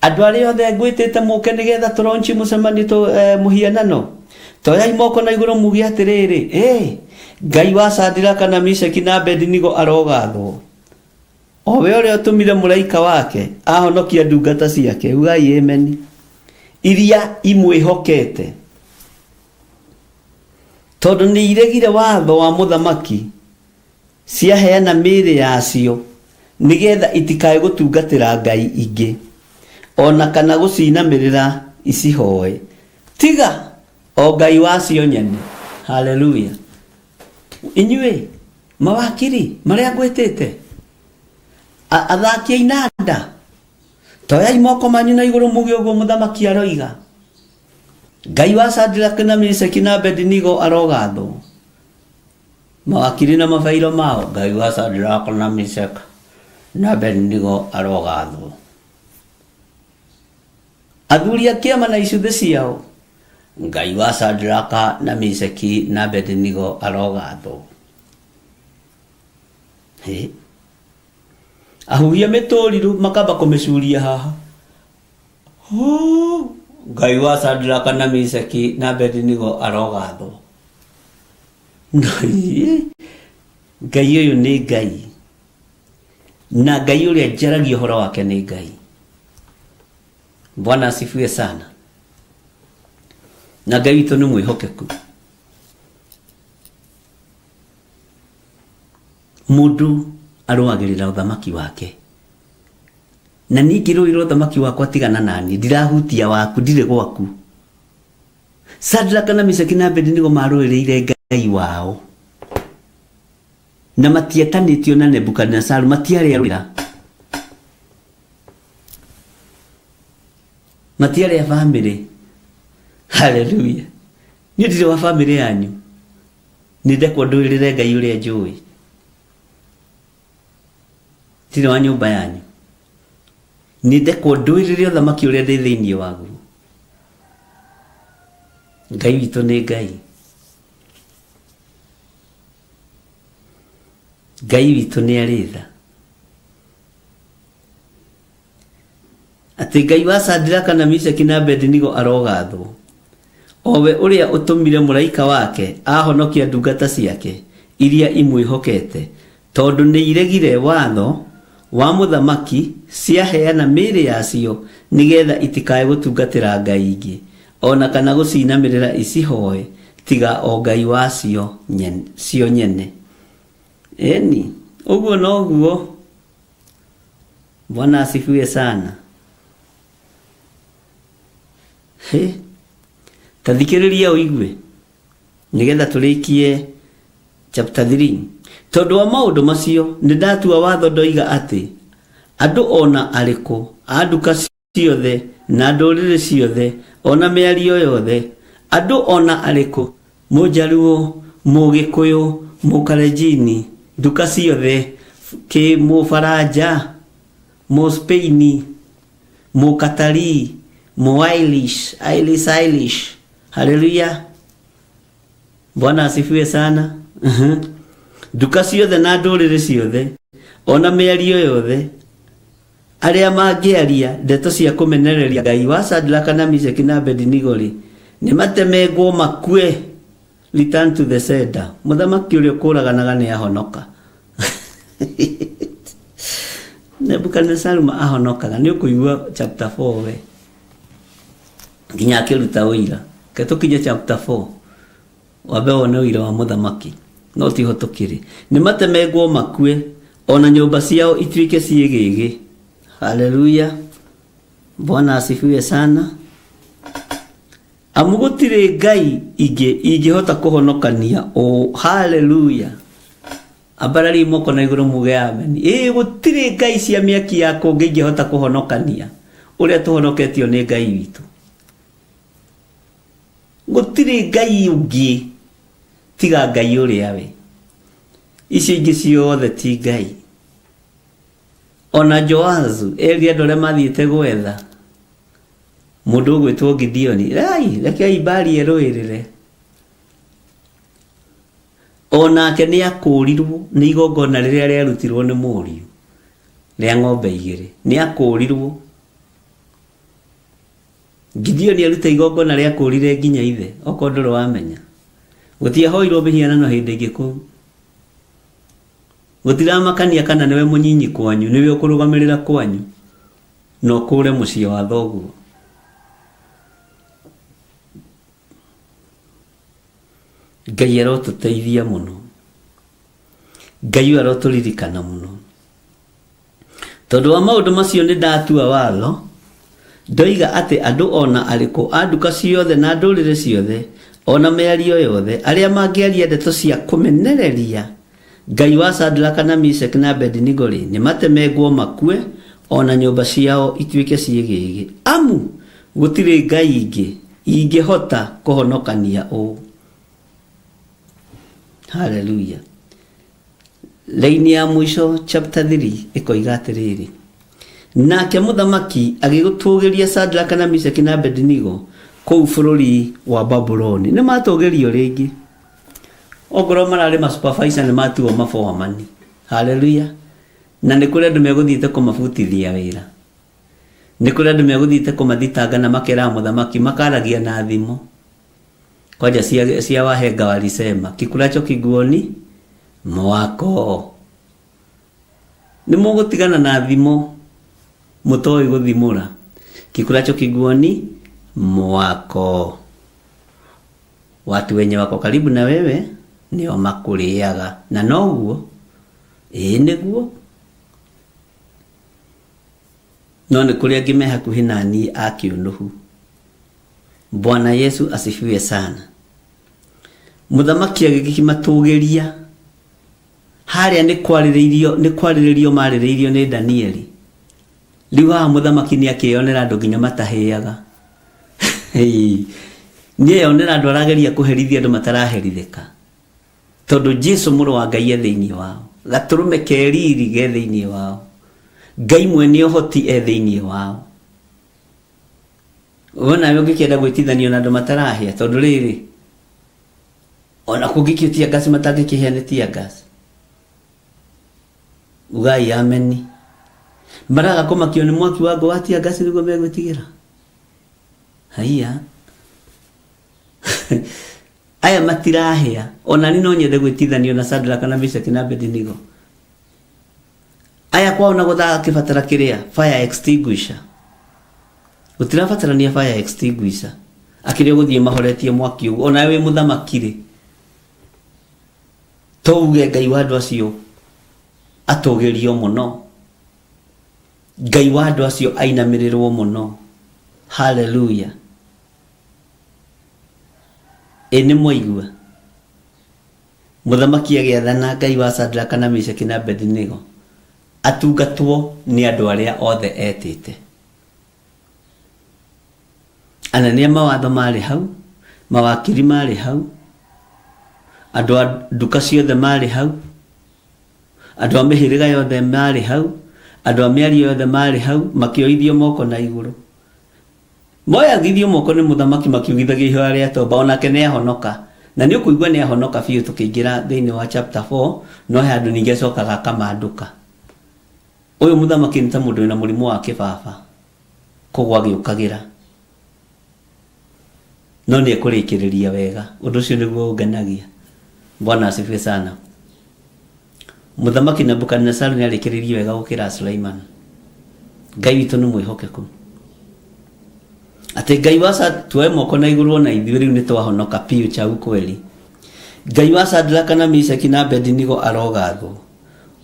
Andũ arĩa othe ngwĩtĩte mũke nĩgetha tũronchi mũcemanio tũ, eh, mũhianano, toyai moko na igũrũ muge atĩrĩrĩ, ĩ Ngai wa Shadraka na Meshaki na Abednego arogathwo, o we ũrĩa ũtũmire mũraika wake ahonokia ndungata ciake, ugai ameni, iria imwĩhokete, tondũ nĩ iregire watho wa mũthamaki Ciaheana mĩĩrĩ yacio nĩ getha itikae gũtungatĩra ngai ingĩ, o na kana gũcinamĩrĩra icihoe, tiga o Ngai wacio nyene. Haleluya! Inyuĩ mawakiri marĩa ngwĩtĩte, athaki a inanda, toyai moko manyu na igũrũ muge ũguo mũthamaki aroiga. Ngai wa Shadraka na Meshaki na Abednego arogathwo. Mawakiri na mabairo mao, Ngai wa Shadraka na Meshaka na Abednego arogathwo. Athuri a kĩama na icuthĩ ciao, Ngai wa Shadraka na Meshaki na Abednego arogathwo. Hĩ. Ahuhia mĩtũrirũ makamba kũmĩcuria haha. Huu. Ngai wa Sadraka na Mishaki na Abednego arogathwo. No, Ngai ũyũ nĩ Ngai, na Ngai ũrĩa njaragia ũhoro wake nĩ Ngai. Bwana asifiwe sana. Na Ngai witũ nĩ mwĩhokeku. Mũndũ arũagĩrĩra ũthamaki wake, na niĩ ngĩrũĩra ũthamaki wakwa tigana naniĩ, ndirahutia waku, ndirĩ gwaku. Sadraka na Meshaki na Abednego marũĩrĩire Ngai wao na matietanĩtio na Nebukadinesaru, matiarĩ arũĩra, matiarĩ a bamĩrĩ. Haleluya! Niĩ ndirĩ wa bamĩrĩ yanyu, nĩ ndekwo ndũĩrĩre Ngai ũrĩa njũĩ, ndirĩ wa nyũmba yanyu, nĩ ndekwo ndũĩrĩre ũthamaki ũrĩa ndĩ thĩinĩ waguo. Ngai witũ nĩ Ngai. Ngai witũ nĩ arĩ tha. Atĩ Ngai wa Sadiraka na Mishaki na Abednego arogathwo, o we ũrĩa ũtũmire mũraika wake ahonokia ndungata ciake iria imwĩhokete, tondũ nĩiregire watho wa mũthamaki, ciaheana mĩĩrĩ yacio nĩgeetha itikae gũtungatĩra ngai ingĩ, o na kana gũcinamĩrĩra icihooe, tiga o Ngai wacio cio nyene. Ĩni, ũguo noguo. Bwana asifiwe sana. He, ta thikĩrĩria ũigue nĩgetha tũrĩkie chapter 3. Tondũ wa maũndũ macio nĩ ndatua watho ndoiga atĩ andũ o na arĩkũ a nduka ciothe na ndũrĩrĩ ciothe o na mĩario yothe, andũ o na arĩkũ, Mũjaluo, Mũgĩkũyũ, Mũkalenjini, nduka ciothe, kĩ Mũfaranja, Mũspeini, Mũkatari, Mũirish, Irish, Irish, haleluya, Bwana asifiwe sana. Nduka ciothe na ndũrĩrĩ ciothe o na mĩario yothe arĩa mangĩaria ndeto cia kũmenereria Ngai wa Shadraka na Meshaki na Abednego-rĩ, nĩ matemengwo makue. Return to the sender. Mũthamaki ũrĩa ũkũraganaga nĩ ahonoka. Nebukadnezaru ma ahonokaga nĩ ũkũigua chapter 4 we nginya akĩruta ũira. Reke tũkinye chapter 4 wambe wone ũira wa mũthamaki no tiho tũkĩrĩ. Nĩ matemengwo makue o na nyũmba ciao ituĩke ciĩgĩgĩ. Haleluya, Bwana asifiwe sana. Amu gũtirĩ ngai ingĩ ingĩhota kũhonokania ũũ. Haleluya. Ambararia moko na igũrũ muge amen. Ĩĩ gũtirĩ ngai cia mĩaki ya kũngĩ ingĩhota kũhonokania ũrĩa tũhonoketio nĩ Ngai witũ. Gũtirĩ ngai ũngĩ tiga Ngai ũrĩa we. Icio ingĩ ciothe ti ngai. Ona Joazu erire andũ arĩa mathiĩte gwetha mũndũ ũgwĩtwo Gideoni, rai rekei Baali erũĩrĩre. O nake nĩ akũũrirwo nĩ igongona rĩrĩa rĩarutirwo nĩ mũriũ rĩa ng'ombe igĩrĩ. Nĩ akũũrirwo. Gideoni aruta igongona rĩa kũũrire nginya ithe, okorwo ndũrĩ wamenya. Gũtiahoirwo mĩhianano hĩndĩ ĩngĩ kũu. Gũtiramakania kana nĩwe mũnyinyi kwanyu, nĩwe ũkũrũgamĩrĩra kwanyu, na ũkũũre mũciĩ wa thoguo. Ngai arotũteithia mũno. Ngai ũyũ arotũririkana mũno. Tondũ wa maũndũ macio nĩ ndatua watho, ndoiga atĩ andũ o na arĩkũ a nduka ciothe na ndũrĩrĩ ciothe, o na mĩario yothe, arĩa mangĩaria ndeto cia kũmenereria Ngai wa Shadraka na Meshaki na Abednego-rĩ, nĩmatemengwo makue, o na nyũmba ciao ituĩke ciĩgĩgĩ. Amu gũtirĩ ngai ingĩ ingĩhota kũhonokania ũũ. Haleluya. Raini ya mũico chapter 3 ĩkoiga atĩrĩrĩ, nake mũthamaki agĩgũtũgĩria Shadraka na Meshaki na Abednego kũu bũrũri wa Babuloni. Nĩ matũgĩrio rĩngĩ. Ongorwo mararĩ ma supervisor nĩ matuo maboamani. Haleluya. Na nĩ kũrĩ andũ megũthiĩte kũmabutithia wĩra. Nĩ kũrĩ andũ megũthiĩte kũmathitanga na makeraga mũthamaki makaragia na thimo. Kwanja cia, cia wahenga walisema kikulacho kiguoni mwako. Nĩ mũgũtigana na thimo mũtoĩ gũthimũra. Kikulacho kiguoni mwako. Watu wenye wako karibu na wewe nĩo makũrĩaga na noguo ĩĩ nĩguo no nĩ kũrĩ angĩ me hakuhĩ na niĩ a kĩũnũhu. Bwana Yesu asifiwe sana. Mũthamaki agĩkĩmatũgĩria harĩa nĩ kwarĩrĩirio nĩ kwarĩrĩrio marĩrĩirio nĩ Danieli. Rĩu haha mũthamaki nĩ akĩyonera andũ nginya matahĩaga. Nĩ eyonera andũ arageria kũherithia andũ mataraherithĩka. Tondũ Jesu mũrũ wa Ngai e thĩinĩ wao. Gatũrũme ke riri ge thĩinĩ wao. Ngai mwene ũhoti e thĩinĩ wao. We nawe ũngĩkĩenda gwĩtithanio na andũ matarahĩa tondũ rĩrĩ ona kũngĩkio tear gas matangĩkĩhĩa nĩ tear gas. Ugai ameni. Maraga kũmakio nĩ mwaki wa ngũ wa tear gas nĩguo megwĩtigĩra. Haiya. Aya matirahĩa. Ona ni no nyende gwĩtithanio na Shadraka na Meshaki na Abednego. Aya kwao na gũthakĩbatara kĩrĩa fire extinguisher. Gũtirabatarania fire extinguisher. Akĩrĩ gũthiĩ mahoretie mwaki ũguo. Ona wĩ mũthamaki rĩ. To uge Ngai wa andũ acio atũgĩrio mũno. Ngai wa andũ acio ainamĩrĩrwo mũno. Hallelujah. Ĩ nĩ mwaigua. Mũthamaki agĩathana Ngai wa Shadraka na Meshaki na Abednego atungatwo nĩ andũ arĩa othe etĩte. Anene a mawatho marĩ hau, mawakiri marĩ hau, andũ a nduka ciothe marĩ hau, andũ a mĩhĩrĩga yothe marĩ hau, andũ a mĩario yothe marĩ hau, makĩoithio moko na igũrũ. Moyagithio moko nĩ mũthamaki makiugithagia ihoya rĩa toba, onake nĩ ahonoka. Na nĩ ũkũigua nĩ ahonoka biũ tũkĩingĩra thĩinĩ wa chapter 4, no he handũ ningĩ acokaga akamandũka. Ũyũ mũthamaki nĩ ta mũndũ wĩna mũrimũ wa kĩbaba, kũgwa agĩũkagĩra. No nĩ ekũrĩkĩrĩria wega. Ũndũ ũcio nĩguo ũngenagia. Bwana asifiwe sana. Mũthamaki Nebukadnezaru nĩ arĩkĩrĩirie wega gũkĩra Suleiman. Ngai witũ nĩ mwĩhokeku. Atĩ Ngai wa tuoe moko na igũrũ ona ithuĩ rĩu nĩ twahonoka piũ cha ukweli. Ngai wa Shadraka na Meshaki na Abednego arogathwo.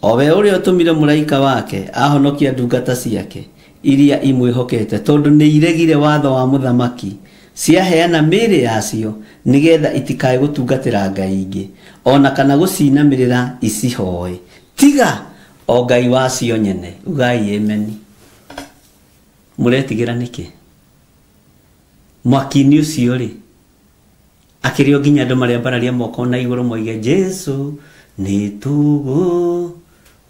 O we ũrĩa ũtũmire mũraika wake ahonokia ndungata ciake iria imwĩhokete, tondũ nĩ iregire watho wa mũthamaki, ciaheana mĩĩrĩ yacio nĩgetha itikae gũtungatĩra ngai ingĩ, o na kana gũcinamĩrĩra icihoe, tiga o Ngai wacio nyene. Ugai ameni. Mũretigĩra nĩkĩ? Mwaki-inĩ ũcio rĩ, akĩrĩ o nginya andũ marĩambararia moko na igũrũ moige Jesu nĩ tũgũ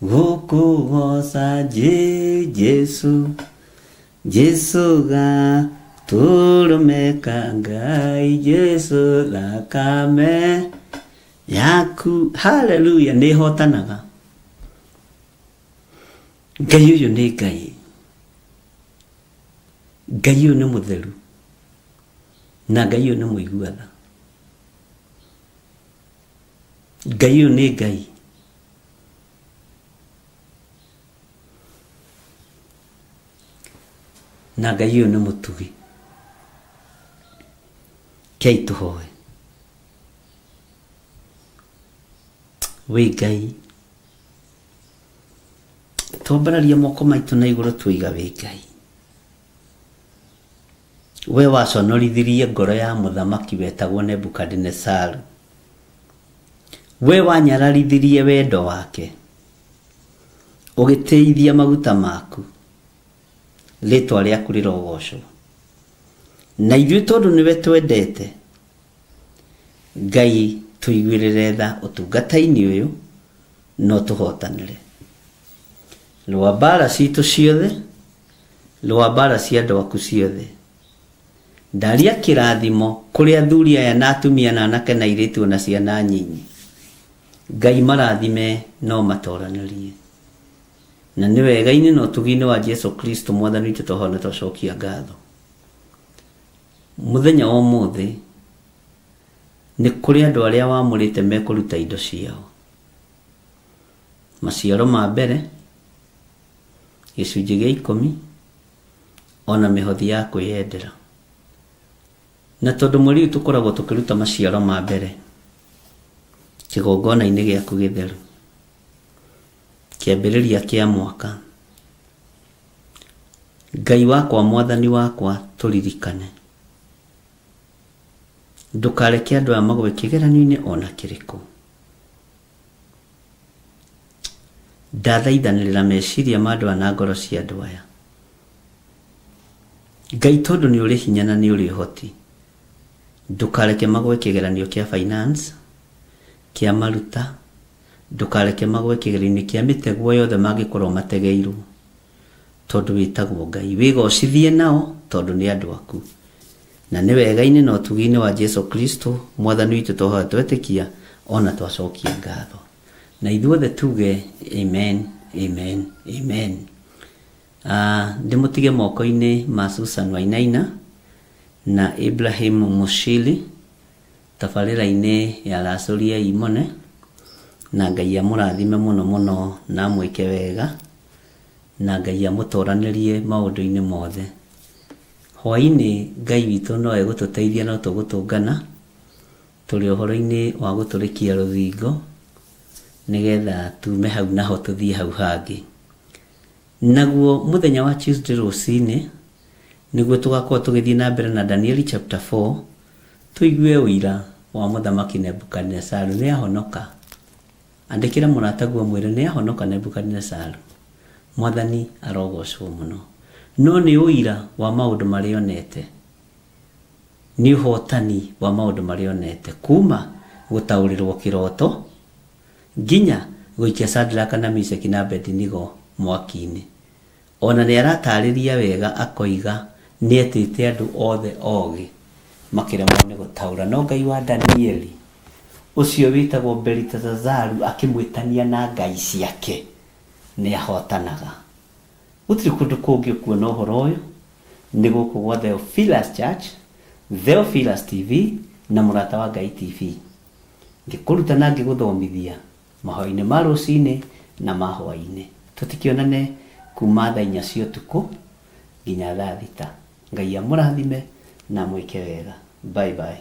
gũkũgoca Jesu Jesu gatũrũme ka Ngai Jesu thakame yaku. Haleluya, nĩ hotanaga. Ngai ũyũ nĩ Ngai. Ngai ũyũ nĩ mũtheru. Na Ngai ũyũ nĩ mũigua tha. Ngai ũyũ nĩ Ngai. Na Ngai ũyũ nĩ mũtugi. Kei tũhoe. Wĩ Ngai. Twambararia moko maitũ na igũrũ tuiga wĩ Ngai. We waconorithirie ngoro ya mũthamaki wetagwo Nebukadinezaru. We wanyararithirie wendo wake. Ũgĩtĩithia maguta maku. Rĩtwa rĩaku rĩrogocwo. Na ithuĩ tondũ nĩwe twendete, Ngai tũiguĩrĩre tha ũtungata-inĩ ũyũ no tũhotanĩre. Rũa mbara citũ ciothe, rũa mbara cia andũ aku ciothe. Ndaria kĩrathimo kũrĩ athuri aya na atumia na anake na airĩtu ona ciana nyinyi. Ngai marathime no matoranĩrie. Na nĩ wega-inĩ na ũtugi-inĩ wa Jesu Kristo mwathani witũ twahoya na twacokia ngatho. Mũthenya wa ũmũthĩ nĩ kũrĩ andũ arĩa wamũrĩte mekũruta indo ciao. Maciaro ma mbere, gĩcunjĩ gĩa ikũmi, ona mĩhothi ya kwĩyendera. Na tondũ mweri ũyũ tũkoragwo tũkĩruta maciaro ma mbere kĩgongona-inĩ gĩaku gĩtheru, kĩambĩrĩria kĩa mwaka, Ngai wakwa, mwathani wakwa, tũririkane. Ndũkareke andũ aya magwe kĩgeranio-inĩ ona kĩrĩkũ. Ndathaithanĩrĩra meciria ma andũ aya na ngoro cia andũ aya. Ngai tondũ nĩ ũrĩ hinya na nĩ ũrĩ ũhoti, ndũkareke magwe kĩgeranio kĩa finance, kĩa maruta, ndũkareke magwe kĩgeranio kĩa mĩtego yothe mangĩkorwo mategeirwo, tondũ wĩtagwo Ngai. Wĩgocithie nao tondũ nĩ andũ aku. Na nĩ wega-inĩ na ũtugi-inĩ wa Jesu Kristo mwathani witũ twahoya twetĩkia ona twacokia ngatho. Na ithuothe tuge amen, amen, amen. Ndĩmũtige moko-inĩ ma Susan Wainaina na Ibrahim Mushili tabarĩra-inĩ ya Racũria Imone, na Ngai amũrathime mũno mũno na amwĩke wega, na Ngai amũtoranĩrie maũndũ-inĩ mothe. Hwaĩ-inĩ Ngai witũ no egũtũteithia no tũgũtũngana tũrĩ ũhoro-inĩ wa gũtũrĩkia rũthingo nĩgetha tume hau naho tũthiĩ hau hangĩ. Naguo mũthenya wa Tuesday rũcinĩ nĩguo tũgakorwo tũgĩthiĩ na mbere na Danieli chapter 4 tũigue ũira wa mũthamaki Nebukadinezaru nĩ ahonoka. Andĩkĩra mũrataguo mwĩre nĩ ahonoka Nebukadinezaru. Mwathani arogocwo mũno. No nĩ ũira wa maũndũ marĩa onete. Nĩ ũhotani wa maũndũ marĩa onete kuma gũtaũrĩrwo kĩroto nginya gũikia Shadraka na Meshaki na Abednego mwaki-inĩ. Ona nĩ aratarĩria wega akoiga nĩ etĩte andũ othe ogĩ makĩremwo nĩ gũtaũra. No Ngai wa Danieli ũcio wĩtagwo Beliteshazaru akĩmwĩtania na ngai ciake nĩ ahotanaga. Gũtirĩ kũndũ kũngĩ ũkuona ũhoro ũyũ, nĩ gũkũ gwa Theophilus Church, Theophilus TV na Mũrata wa Ngai TV. Ngĩkũruta na ngĩgũthomithia mahoya-inĩ ma rũcinĩ na ma hwaĩ-inĩ. Tũtikĩonane kuma thaa inya cia ũtukũ nginya thaa thita. Ngai amũrathime na amwĩke wega. Bye bye.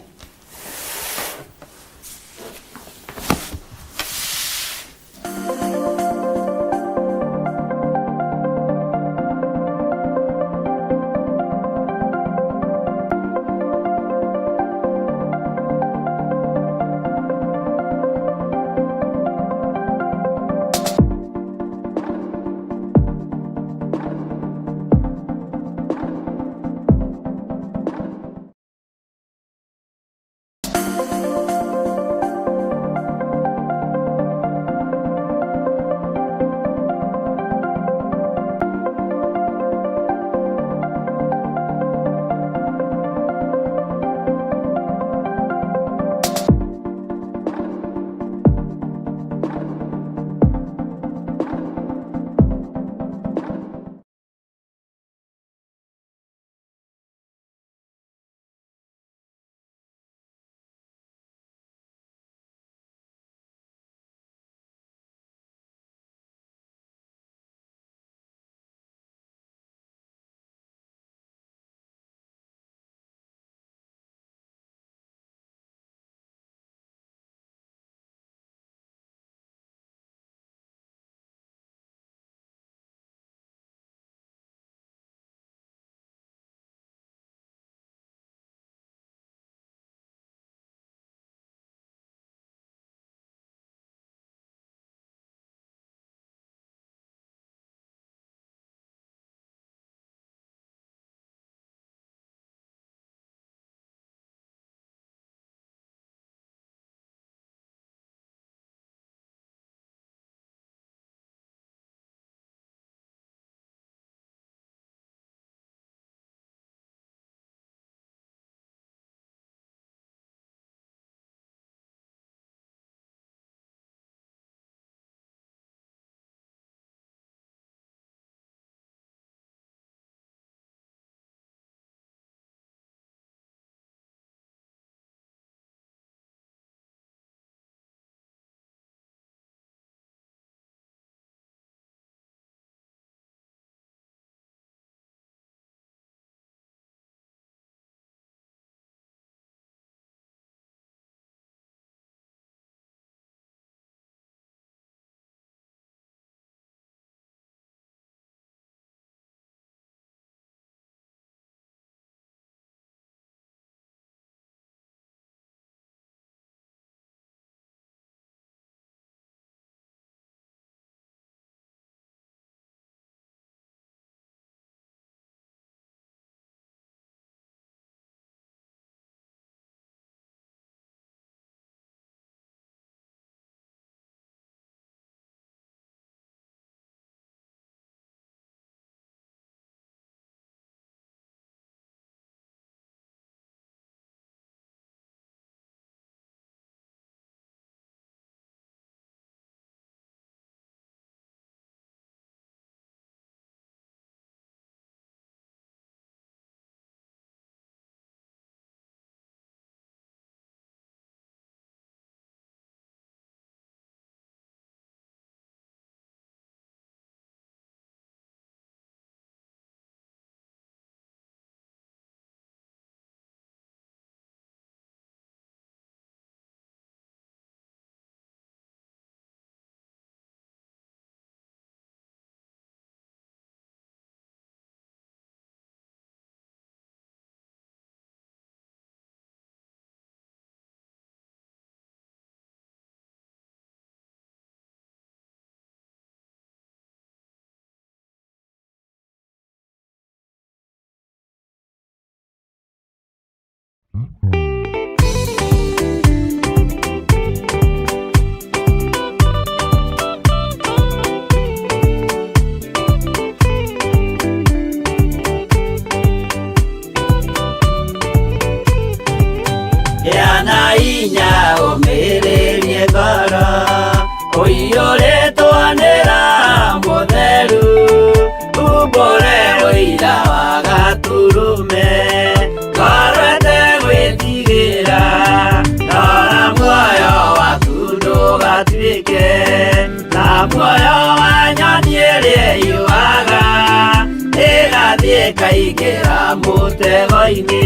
Ĩkaingĩra mũtego-inĩ,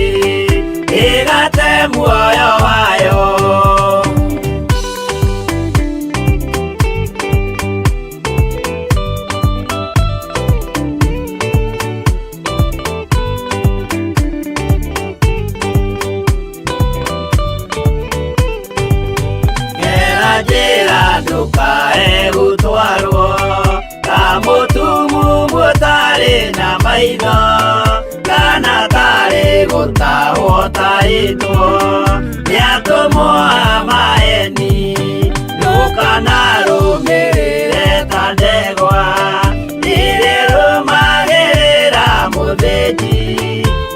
ĩgate muoyo wayo. Gera njĩra ndũkae gũtwarwo ta mũtumumu ũtarĩ na maitho, kana tarĩ gũtahwo tahĩtwo nĩ atũmwo a maeni. Ndũkanarũmĩrĩre ta ndegwa irĩrũmagĩrĩra mũthĩnji,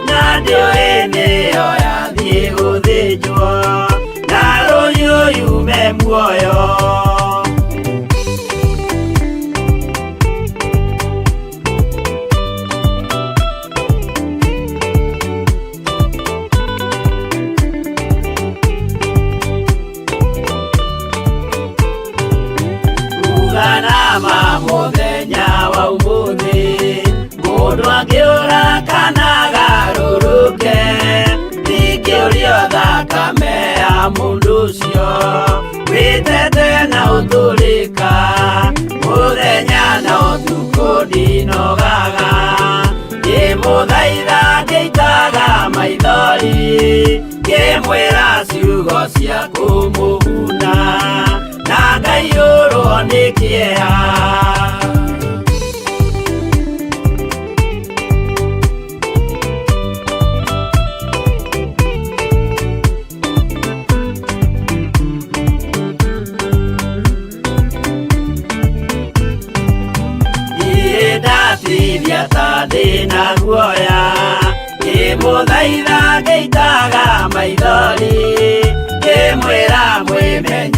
na ndĩũĩ nĩyo yathiĩ gũthĩnjwo na rũhiũ yume muoyo. Uganama mũthenya wa ũmũthĩ, mũndũ angĩũra kana agarũrũke, ndingĩũrio thakame ya mũndũ ũcio wĩtete na ũtũrĩka. Mũthenya na ũtukũ ndinogaga ngĩmũthaitha, ngĩitaga maithori, ngĩmwĩra ciugo cia kũmũguna, na ngaiyũrwo nĩ kĩeha. Niĩ ndatithia ta ndĩna guoya, ngĩmũthaitha ngĩitaga maithori, ngĩmwĩra mwĩmenye.